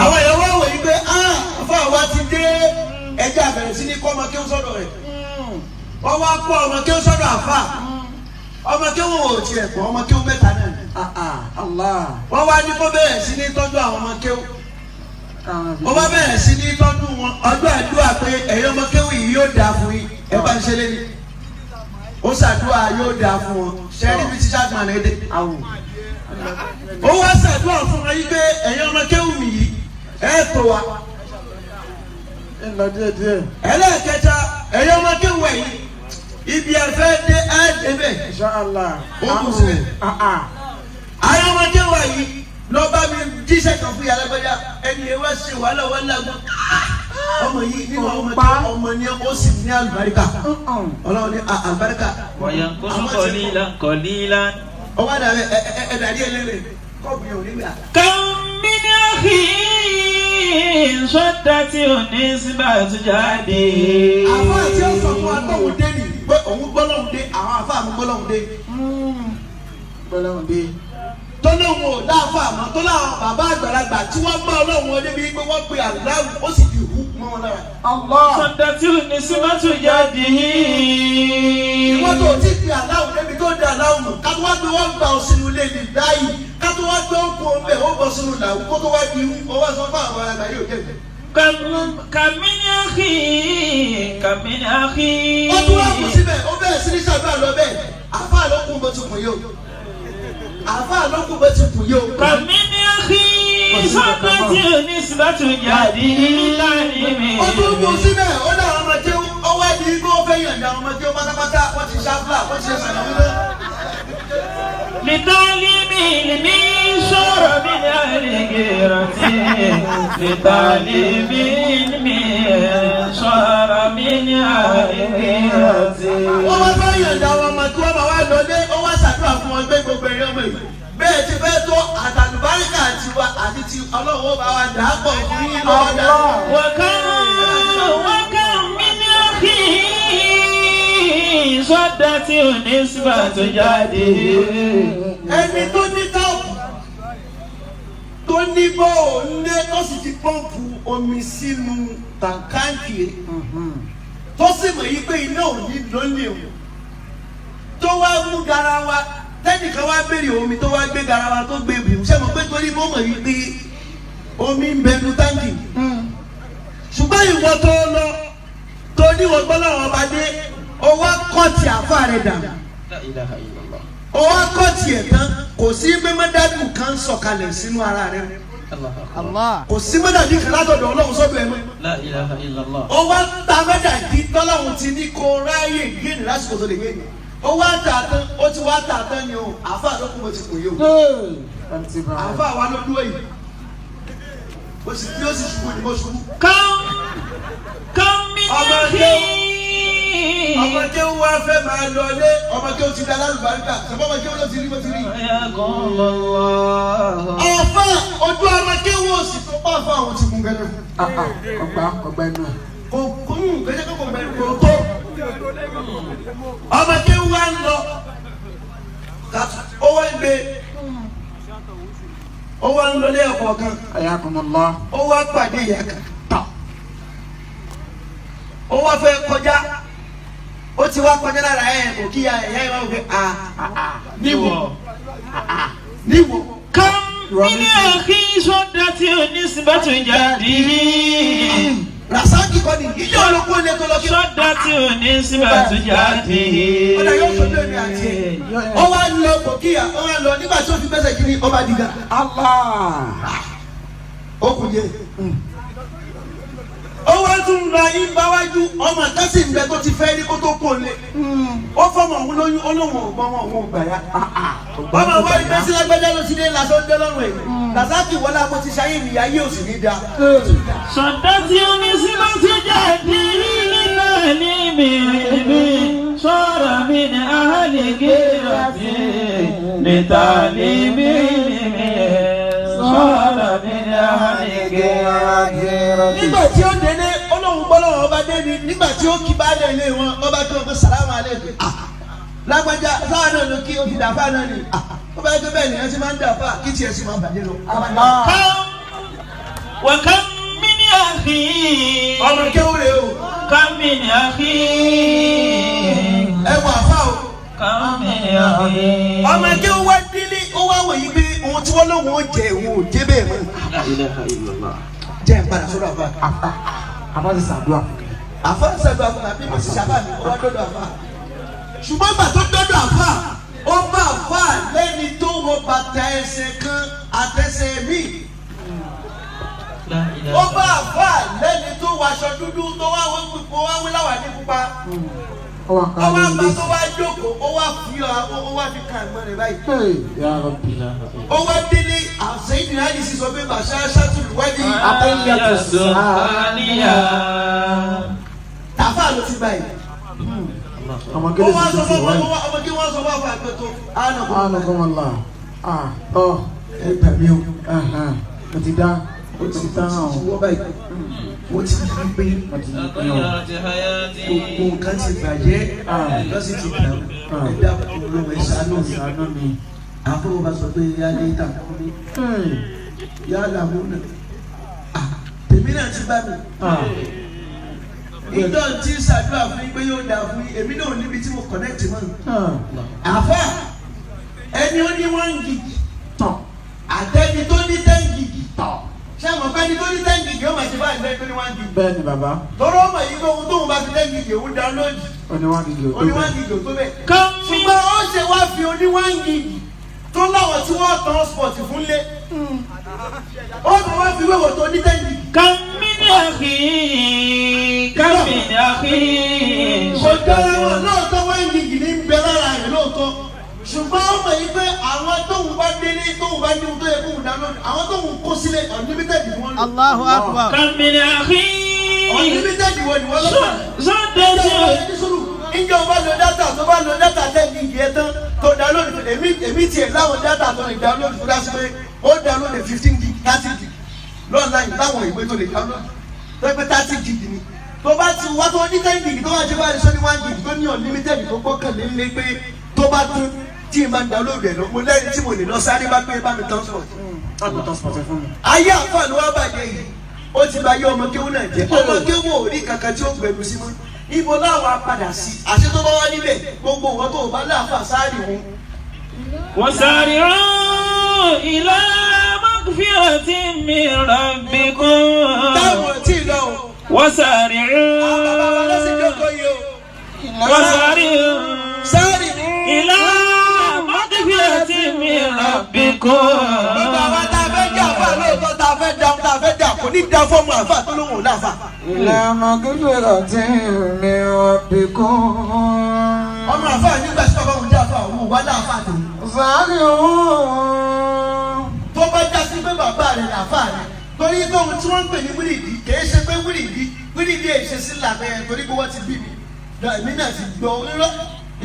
Àwọn èèyàn wá wòye pé àfa wa ti dé, ẹjẹ́ àbẹ̀rẹ̀ sí ní kọ́ ọmọ kí ó sọ̀dọ̀ rẹ̀. Wọ́n wá kó ọmọ kí ó sọ̀dọ̀ àfa, ọmọ kí wọn ò tiẹ̀ kọ́ ọmọ kí ó mẹ́ta náà ni. Ah ah. Allah. Wọ́n wá ní kó bẹ̀rẹ̀ sí ní tọ́jú àwọn ọmọ kéwú. Wọ́n bá bẹ̀rẹ̀ sí ní tọ́jú wọn ọdún àdúrà pé ẹ̀yin ọmọ kéwú yìí yóò dáa fún yín, ẹ bá ń ṣe lé ní. Ó ṣàdúrà yóò dáa fún wọn, ṣẹ́rí bí tíṣà gbọ̀n rẹ̀ dé. Awo. Ó wá ṣàdúrà fún wọn yìí pé ẹ̀yin ọmọ kéwú mi yìí ẹ̀ tó wa. Ń lọ díẹ̀ díẹ̀. Ẹlẹ́ẹ̀kẹta, ẹ̀yin ọmọ kéwú ẹ̀ yìí ibi ẹ fẹ́ dé ẹ̀ débẹ̀. Insha Allah. Ó kù síbẹ̀. Ah ah. Àwọn ọmọ kéwú ẹ̀ yìí lọ bá mi jíṣẹ́ kan fún yàrá gbẹ́dá ẹni ẹ wá ṣe wàhálà wàhálà gbọ́n. Ọmọ yìí nínú ọmọ tí ọmọ ni ó sì ní àlùbáríkà. Ọlọ́run ní àlùbáríkà. وينقص قليلا قليلا. Ọwọ́ àdàbẹ ẹ ẹ ẹ dàdí ẹlẹ́rẹ̀ kọ́ọ̀bù yẹn ò ní gbà. كم من أخي صدت نسبة جده. Àfa àti ọ̀sán fún wa tóun dé nì pé òun gbọ́lọ́hún dé, àwọn àfa àmú gbọ́lọ́hún dé. Gbọ́dọ̀ dé. Tó lóun ò láàfà àmọ́ tó láwọn bàbá àgbàlagbà tí wọ́n gbọ́ Ọlọ́run wọn débi pé wọ́n pe àláwù ó sì di ìhú mọ́ wọn lára. Allah. صدت نسبة جده. Ìwọ́n tó ti fi àláwù débi tó di àláwù mọ̀ ká tó wá gbé wọ́n gbà ọ sínú ilé ní láàyè ká tó wá gbé ọkọ̀ ọ̀bẹ ó bọ̀ sínú làwù kó tó wá di ìhú ọwọ́ sọ fún àwọn àgbà yóò jẹ́ mi. كم من أخي كم من أخي. Ó tún wá kù síbẹ̀, ó bẹ̀rẹ̀ sí ní ṣàdúrà lọ bẹ́ẹ̀, àfáà ló kún bó ti kùn yìí o, àfáà ló kún bó ti kùn yìí o. كم من أخي صدت نسبة جده لتعليم. Ó tún kù síbẹ̀, ó dá àwọn ọmọ kéwú, ó wá di igbó, ó fẹ́ yànjá àwọn ọmọ kéwú pátápátá, wọ́n ti ṣáfúlà, wọ́n ti ṣe sàlàwí náà. لتعليم علم صار من أهل غيرته. لتعليم علم صار من أهل غيرته. Wọ́n wá fẹ́ yànjá àwọn ọmọ kí wọ́n máa wá lọlé, ó wá ṣàdúrà fún wọn gbé gbogbo ẹ̀yọ́ mọ̀ yìí. Bẹ́ẹ̀ ti fẹ́ tó àtàlùbáríkà tiwa àti ti Ọlọ́run ó bá wa dà á pọ̀ fún yín lọ́wọ́ dà. وكم من أخي صدت نسبة جده. Ẹni tó ní táàpù tó ní bọ́ọ̀ lé tó sì ti pọ́ǹpù omi sínú tàǹkì rẹ̀ tó sì mọ̀ yí pé iná ò ní lólè o tó wá mú garawa tẹ́nìkan wá béèrè omi tó wá gbé garawa tó gbé bì ṣé mo pé torí mo mọ̀ yí pé omi ń bẹnu táǹkì, ṣùgbọ́n ìwọ tó lọ tó ní wọ́n gbọ́ láwọn ọba dé o wá kọ́ọ̀tì àfa rẹ̀ dà. La ilaha illallah. Ó wá kọ́ tiẹ̀ tán, kò sí mẹ́mẹ́dádù kan sọ̀kalẹ̀ sínú ara rẹ̀. Allahu akbar. Allah. Kò sí mẹ́dàdí kan látọ̀dọ̀ Ọlọ́run sọ́dọ̀ ẹ̀ mọ́. La ilaha illallah. Ó wá ta mẹ́dàdí tọ́lọ́run ti ní kó ráyè gbé ní lásìkò tó lè gbé ní. Ó wá tà tán, ó ti wá tà tán ni o, àáfàá ló kún mo ti kùn yìí o. Àáfàá wa ló dúró yìí. Ó sì bí ó sì ṣubú ni mo ṣubú. كم من Ọmọdé أخي ọmọdé wa fẹ́ máa lọ lé, ọmọdé ó ti da lálùbáríkà, ṣùgbọ́n ọmọdé ó ló ti rí bó ti rí. حياكم الله. Àáfàá ojú ọmọdé wo sì tó bá fún àwọn tí kún gẹ́gẹ́. Ọgbà ọgbà inú ẹ̀. Kò kún gẹ́gẹ́ kò bẹ̀rẹ̀ kò tó. Ọmọdé wa ń lọ, ó wá ń gbé, ó wá ń lọlé ọkọ̀ kan, Ayakumullah. ó wá pàdé ìyá kan. Ó wá fẹ́ kọjá, ó ti wá kọjá lára ẹ̀ kò kí ìyá ẹ̀ wá wò pé a níwò níwò. كم من أخي صدت نسبة جده. Rasaki kọ́ ni ìjọ olóko ilé tó lọ kí. صدت نسبة جده. Ọ̀dà yóò sojú èmi àti ẹ̀. Ó wá lọ kò kíyà, ó wá lọ nígbà tí ó fi bẹ́sẹ̀ kiri ọba dìgbà. Allah. Ó kù díẹ̀. Ó wá tún lọ ìbáwájú ọmọ kásì ń bẹ tó ti fẹ́ ní kó tó kó lé. Ó fọmọ òun lóyún, ó lóun ò gbọ́ wọn, òun ò gbà yá. Ọmọ wa ní bẹ́sí lágbájá ló ti dé lásán dé lọ́rùn ẹ̀. Rasaki wọlé amọ̀ ti ṣayé mi, ayé ò sì ní da. صدت نسبة جده لتعليم علمي صار من أهل غيرتي لتعليم علمي صار من أهل غيرتي. Nígbà tí ó délé, olóhùn gbọ́dọ̀ ọba dé ni, nígbà tí ó kí baálé ilé wọn, ọba tó ọkọ sàlámù alaykum. Ah, lágbájá sáà náà ló kí ó ti dàfà náà ni. Ah, ó bá yẹ kó bẹ́ẹ̀ nìyẹn ti máa ń dàfà kí tiẹ̀ sì máa bàjẹ́ lọ. كم وكم من أخي Ọmọ kéwúre o, كم من أخي ẹ wọ àfa o. كم من أخي Ọmọ kéwú wá délé, ó wá wòye pé ohun tí wọ́n lóun ó jẹ òun ò jẹ bẹ́ẹ̀ mọ́. La ilaha illallah. Jẹ́ ń padà sọ́dọ̀ àfa. Àfa àfa ti sàdúrà fún mi. Àfa ń sàdúrà fún mi àbí mo sì sábà mi, ó wá dọ́dọ̀ àfa. Ṣùgbọ́n ìgbà tó dọ́dọ̀ àfa, ó bá àfa lẹ́ni tó wọ bàtà ẹsẹ̀ kan àtẹsẹ̀ míì. La Ó ilaha bá àfa lẹ́ni tó wọ aṣọ dúdú tó wá wí kó wá wí láwà ní pupa. Ó wà Ó ká wá lórí bá ilé. tó wá jókòó, ó wá fi ó wá fi kan ẹ̀gbọ́n rẹ̀ báyìí. Hey, ya Rabbi. Ó wá délé àṣeyìí náà yìí sì sọ pé bàṣá ṣàtúlùwádìí. Atẹ́yẹtò سبحانيا. Tàfà ló ti báyìí. Ọmọ Ó kele wá sì sọ tó ti fún wáyé. ọmọ ọmọ kí wọ́n sọ fún àfọ àgbẹ̀ tó. Anakumullah. Ah, tọ́. Ẹ gbà mí o. Ó ti dá. Ó ti tán Ti o. wọ́ báyìí. Mo ti rí pé Ó ti yí pín o. غيرت حياتي. gbogbo nǹkan ti bàjẹ́, nǹkan sì ti dàrú. Ẹ dákun Ọlọ́run, ẹ ṣàánú mi. Ṣàánú mi. Àfọwọ́ bá sọ pé yálé ìta fún mi, yálà mú nà. Tèmi náà ti bá mi. Ah, Ìjọ tí ń ṣàdúrà fún yín pé yóò dáa fún yín, èmi náà níbi tí mo connect mọ́. ah. Àfà ẹni ó ní 1 gig Tọ̀. àtẹni tó ní 10 gig. Tọ̀. Ṣé àmọ́ pé ẹni tó ní 10 gig yóò máa ṣe báyìí lẹ́yìn tó ní 1 gig? Bẹ́ẹ̀ ni bàbá. Tọ́rọ ọmọ yìí pé ohun tóun bá fi 10 gig òun download Ó ní 1 gig ò tó ó ní bẹ́ẹ̀. 1 gig ò tó bẹ́ẹ̀. كم من Ṣùgbọ́n ó ṣe wá fi oní 1 gig tó láwọn tí wọ́n transport fún lé. Ó tún wá fi wéwò tó ní 10 gig. كم من أخي كم من أخي Kò jọra wọn lóòótọ́, 1 gig ní ń bẹ lára rẹ̀ lóòótọ́. Ṣùgbọ́n ó mọ̀ yìí pé àwọn tóun bá délé tóun bá ní ohun tó yẹ kóun download, àwọn tóun kó sílẹ̀ unlimited ni wọ́n lò. Allahu akbar. كم من أخي Unlimited wọ́n ni wọ́n lọ́pàá. صدت Ìjọ bá lo data tó bá lo data 10 gig yẹn tán tó download, èmi tiẹ̀ láwọn data tó lè download tó dá sí pé ó download 15 gig, 30 gig lọ́nà láwọn ìwé tó lè download tó pé 30 gig ni. Tó bá ti wá tó ní 10 gig tó bá ti bá sọ ní 1 gig tó ní unlimited tó gbọ́kànlé lé pé tó bá tún tí ì máa ń download ẹ̀ lọ, mo lẹ́rìí tí mo lè lọ sáré bá pé bá mi transport. Láti transport fún mi. Ayé àǹfààní wa bàjẹ́ yìí, ó ti ba ayé ọmọ kéwú náà jẹ́. Ọmọ kéwú ò rí kankan tí ó gbẹ̀rù sí mọ́. Ibo láwọn apàdà sí àṣẹ tó bá wá níbẹ̀, gbogbo wọn tó bá láàfà sáàrì wọn. وسارعوا إلى مغفرة من ربكم. Táwọn tí ì lọ o, àwọn bàbá wa lọ́sìn وسارعوا jókòó yìí o. وسارعوا Sáàrì إلى ربكم Gbogbo àwọn tá a fẹ́ jẹ́ àfa lóòótọ́ tá a fẹ́ dáhùn tá a fẹ́ dà kò ní da fọ́ọ̀mù àfa tó lóhùn láfa. إلى مغفرة من ربكم Ọmọ àfa nígbà tí bàbá òun jẹ́ àfa òun wà láfa tòun. سارعوا Tó bá já sí pé bàbá rẹ̀ làfa rẹ̀ torí pé ohun tí wọ́n ń pè ní wíìlìdì kìí ṣe pé wíìlìdì wíìlìdì èyí ṣe sí làbẹ́ ẹ̀ torí pé wọ́n ti bí mi. Èmi náà ti gbọ́ irọ́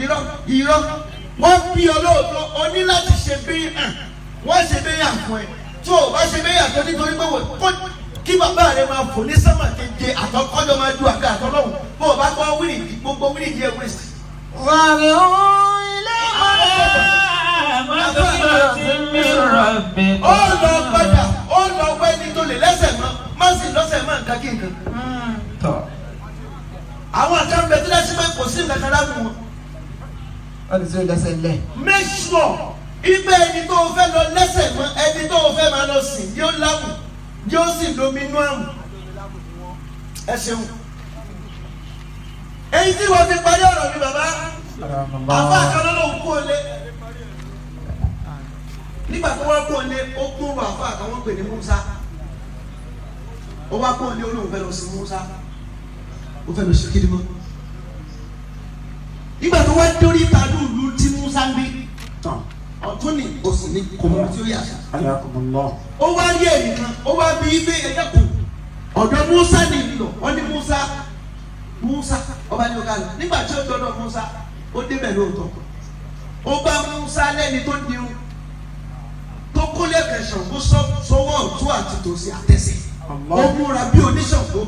irọ́ irọ́. Wọ́n bí ọ lóòótọ́ o ní láti ṣe bí hàn wọ́n ṣe bí hàn fún ẹ. Tó o bá ṣe bí hàn tó nítorí pé wọ́n kó kí bàbá rẹ máa fò ní sánmà keje àtọkọ́jọ́ máa ju àga àtọlọ́hùn bó o bá gbọ́ wíìlìdì gbogbo wíìlìdì ẹ̀ wíìsì. سارعوا إلى مغفرة من ربكم Ó lọ padà ó lọ wẹ́ ní tó lè lẹ́sẹ̀ mọ́ má sì lọ́sẹ̀ mọ́ nǹkan kí nǹkan. Àwọn kan bẹ tó dásí pé kò sí nǹkan kan lágùn wọn. Wọ́n ti sọ lẹ́sẹ̀ lẹ̀. Make sure ibẹ̀ ẹni tó o fẹ́ lọ lẹ́sẹ̀ mọ́ ẹni tó o fẹ́ máa lọ sìn yóò láwù yóò sì lomi inú àmù. Ẹ ṣeun. Èyí tí wọ́n fi parí ọ̀rọ̀ mi bàbá àfa kan ló ń kó lé. Nígbà tó wá kó lé ó gbóòrò àfa kan wọ́n pè ní Musa. Ó wá kó lé olóhùn fẹ́ lọ sí Musa. Ó fẹ́ lọ sí kídìmọ́. Nígbà tó wá dórí ìta lùlù tí Musa ń gbé ọ̀tún ni òsì ni kò mọ tí ó yà sí. Ayakumullah. Ó wá rí ẹnìkan ó wá bí ilé ẹ̀yẹ kù ọ̀dọ̀ Musa ni lọ wọ́n ní Musa Musa ọba ní ọ̀gá rẹ̀ nígbà tí ó dọ́dọ̀ Musa ó débẹ̀ lóòótọ́ ó bá Musa lẹ́ni tó dirun tó kólé kẹsàn-án kó sọwọ́ ọ̀tún àti tòsí àtẹ̀sẹ̀ ó múra bí oníṣàngó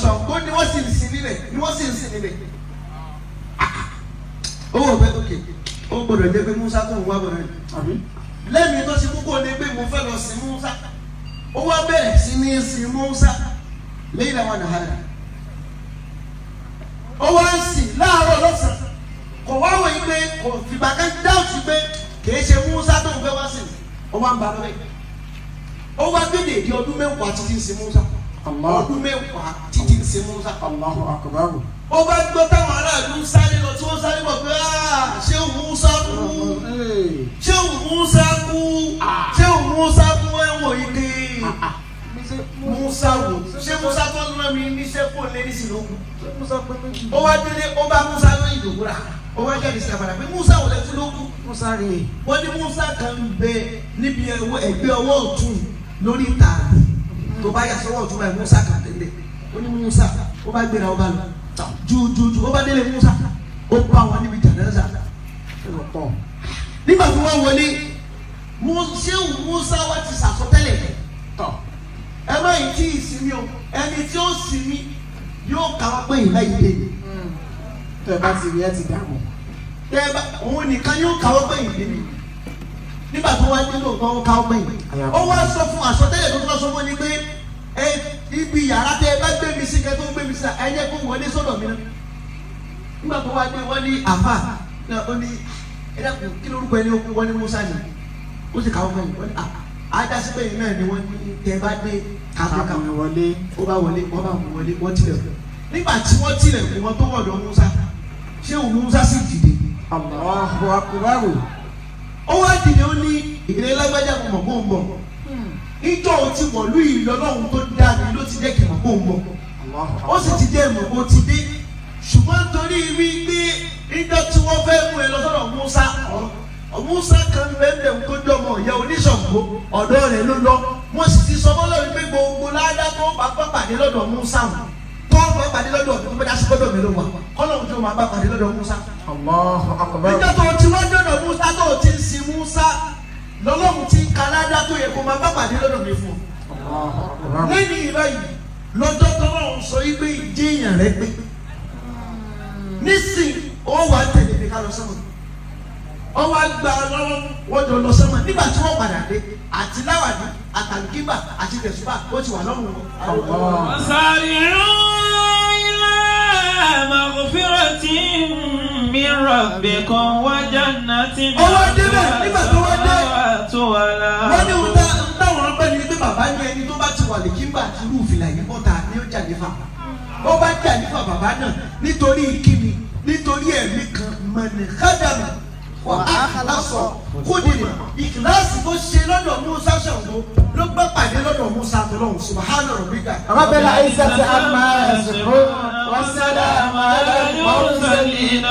Ṣàngó ni wọ́n sì ń sin níbẹ̀ ni wọ́n sì ń sin níbẹ̀ ó wọ̀ pé ókè ó gbọ́dọ̀ jẹ́ pé Musa tó ń wá bọ̀rẹ̀ Àbí? lẹ́mìí tó ṣe kókó ni pé mo fẹ́ lọ sin Musa ó wá bẹ̀rẹ̀ sí ní sin Musa lẹ́yìn àwọn nàhárà ó wá ń sìn láàárọ̀ lọ́sàn-án kò wá wọ̀ yí pé kò fìgbà kan dáhùn pé kìí ṣe Musa tó ń fẹ́ wá sìn ó wá ń ba lọ́wọ́ ó wá gbé dèdè ọdún mẹ́wàá títí ń sin Musa Allah. ọdún mẹ́wàá títí ń sin Musa Allahu akbar. ó bá gbọ́ táwọn aráàlú ń sáré lọ tí wọ́n sáré bọ̀ pé "Ah, ṣé Musa kú Ee. ṣé Musa kú ṣé Musa kú ẹ̀wọ̀n ike Musa wò ṣé Musa tó ń rán mi níṣẹ́ kó lé ní sílùú Musa pé méjì. ó wá délé ó bá Musa lórí ìdòwúrà ó wá jáde sí àpàdà pé Musa wò lẹ́tí ló kú Musa rè é. wọ́n ní Musa kan ń bẹ níbi ẹgbẹ́ ọwọ́ ọ̀tún lórí ìtààbù tó bá yà sọ́wọ́ ọ̀tún báyìí Musa kan tẹ̀lé ó ní Musa ó bá gbéra ó bá lọ jújújú ó bá délé Musa ó bá wọn níbi jàǹdà Èrò pọ̀. nígbà tí wọ́n wọlé ṣéwù Musa wá ti sàsọtẹ́lẹ̀ Tọ̀. ẹ má yìí tí ì sinmi o ẹni tí ó sinmi yóò kà wá pé ìlà ìdè ni Tẹ́ ẹ bá ti rí ẹ ti dààmú. tẹ ẹ bá òun nìkan yóò kà wá pé ìdè ni nígbà tó wá dé lóòótọ́ ó kà wá pé ìdè ó wá sọ fún àsọtẹ́lẹ̀ tó tún sọ fún ni pé ẹ ibi yàrá tẹ ẹ bá gbé mi sí kẹ tó gbé mi sí ẹ yẹ kó wọlé sọ́dọ̀ mi náà nígbà tó wá dé wọ́n ní àfà náà ó ní ẹ dákun kí lórúkọ ẹni ó kú wọ́n ní Musa ni ó sì kàwé fún yìí wọ́n ní àjásí pé náà ni wọ́n ní tẹ bá dé kàfé Káàmù kàfé wọlé. ó bá wọlé wọ́n bá wọlé wọ́n tilẹ̀kùn nígbà tí wọ́n tilẹ̀kùn wọn tó wọ̀dọ̀ Musa ṣé òun Musa sì dìde Allahu akbar. ó wá dìde ó ní ìrẹ́ lágbájá mo mọ̀ kó ń bọ̀ ìjọ ò ti wọ̀lú ìlọ́lọ́run tó dá mi ló ti jẹ́ kí n mọ̀ kó ń bọ̀ Allahu ó sì ti jẹ́ ìmọ̀ kó ti dé ṣùgbọ́n torí wípé ìjọ tí wọ́n fẹ́ mú ẹ lọ sọ́dọ̀ Musa Musa kan bẹ́ẹ̀ tó jọmọ ìyá oníṣàngó ọ̀dọ́ rẹ̀ ló lọ wọ́n sì ti sọ fọlọ́ wípé gbogbo ládá tó bá bá pàdé lọ́dọ̀ Musa wọn tó bá pàdé lọ́dọ̀ tó bá dásí lọ́dọ̀ mi ló wà kọ́lọ́hún tó máa bá pàdé lọ́dọ̀ Musa Allahu akbar. níjọ́ tó ti wá dọ̀dọ̀ Musa tó ti ń sin Musa lọ́lọ́hún ti ń ka ládá tó yẹ kó máa bá pàdé lọ́dọ̀ mi fún ọ Allahu akbar. lẹ́yìn ìbáyìí lọ́jọ́ tọ́lọ́run sọ yí pé ìjéèyàn rẹ pé nísìn ó wà tẹ̀lé mi ká lọ sọ́mọ̀ ó wá gba lọ́wọ́ wọ́n jọ lọ sọ́mọ̀ nígbà tí wọ́n padà dé àti láwàdí àtàlùkíbà àti tẹ̀sùbà ó ti wà lọ́rùn wọn. Allah. وسارعوا إلى مغفرة من ربكم وجنة Ó wá débẹ̀, nígbà tó wá dé, والأرض wọ́n ní ohun táwọn ọlọ́pẹ́ ni pé bàbá ní ẹni tó bá ti wà lè kíńbà àti irú ìfìlà yìí bọ́ta ni ó jà nífà ó bá jà nífà bàbá náà nítorí kíni nítorí ẹ̀mí kan mọ̀nì kádàmù Wà á lásọ kódìrì ìkìláàsì tó ṣe lọ́dọ̀ Musa Ṣàngó ló gbọ́ pàdé lọ́dọ̀ Musa tọ́lọ́hún subahana rabbika. رب العزة عما يصفون والسلام على المرسلين.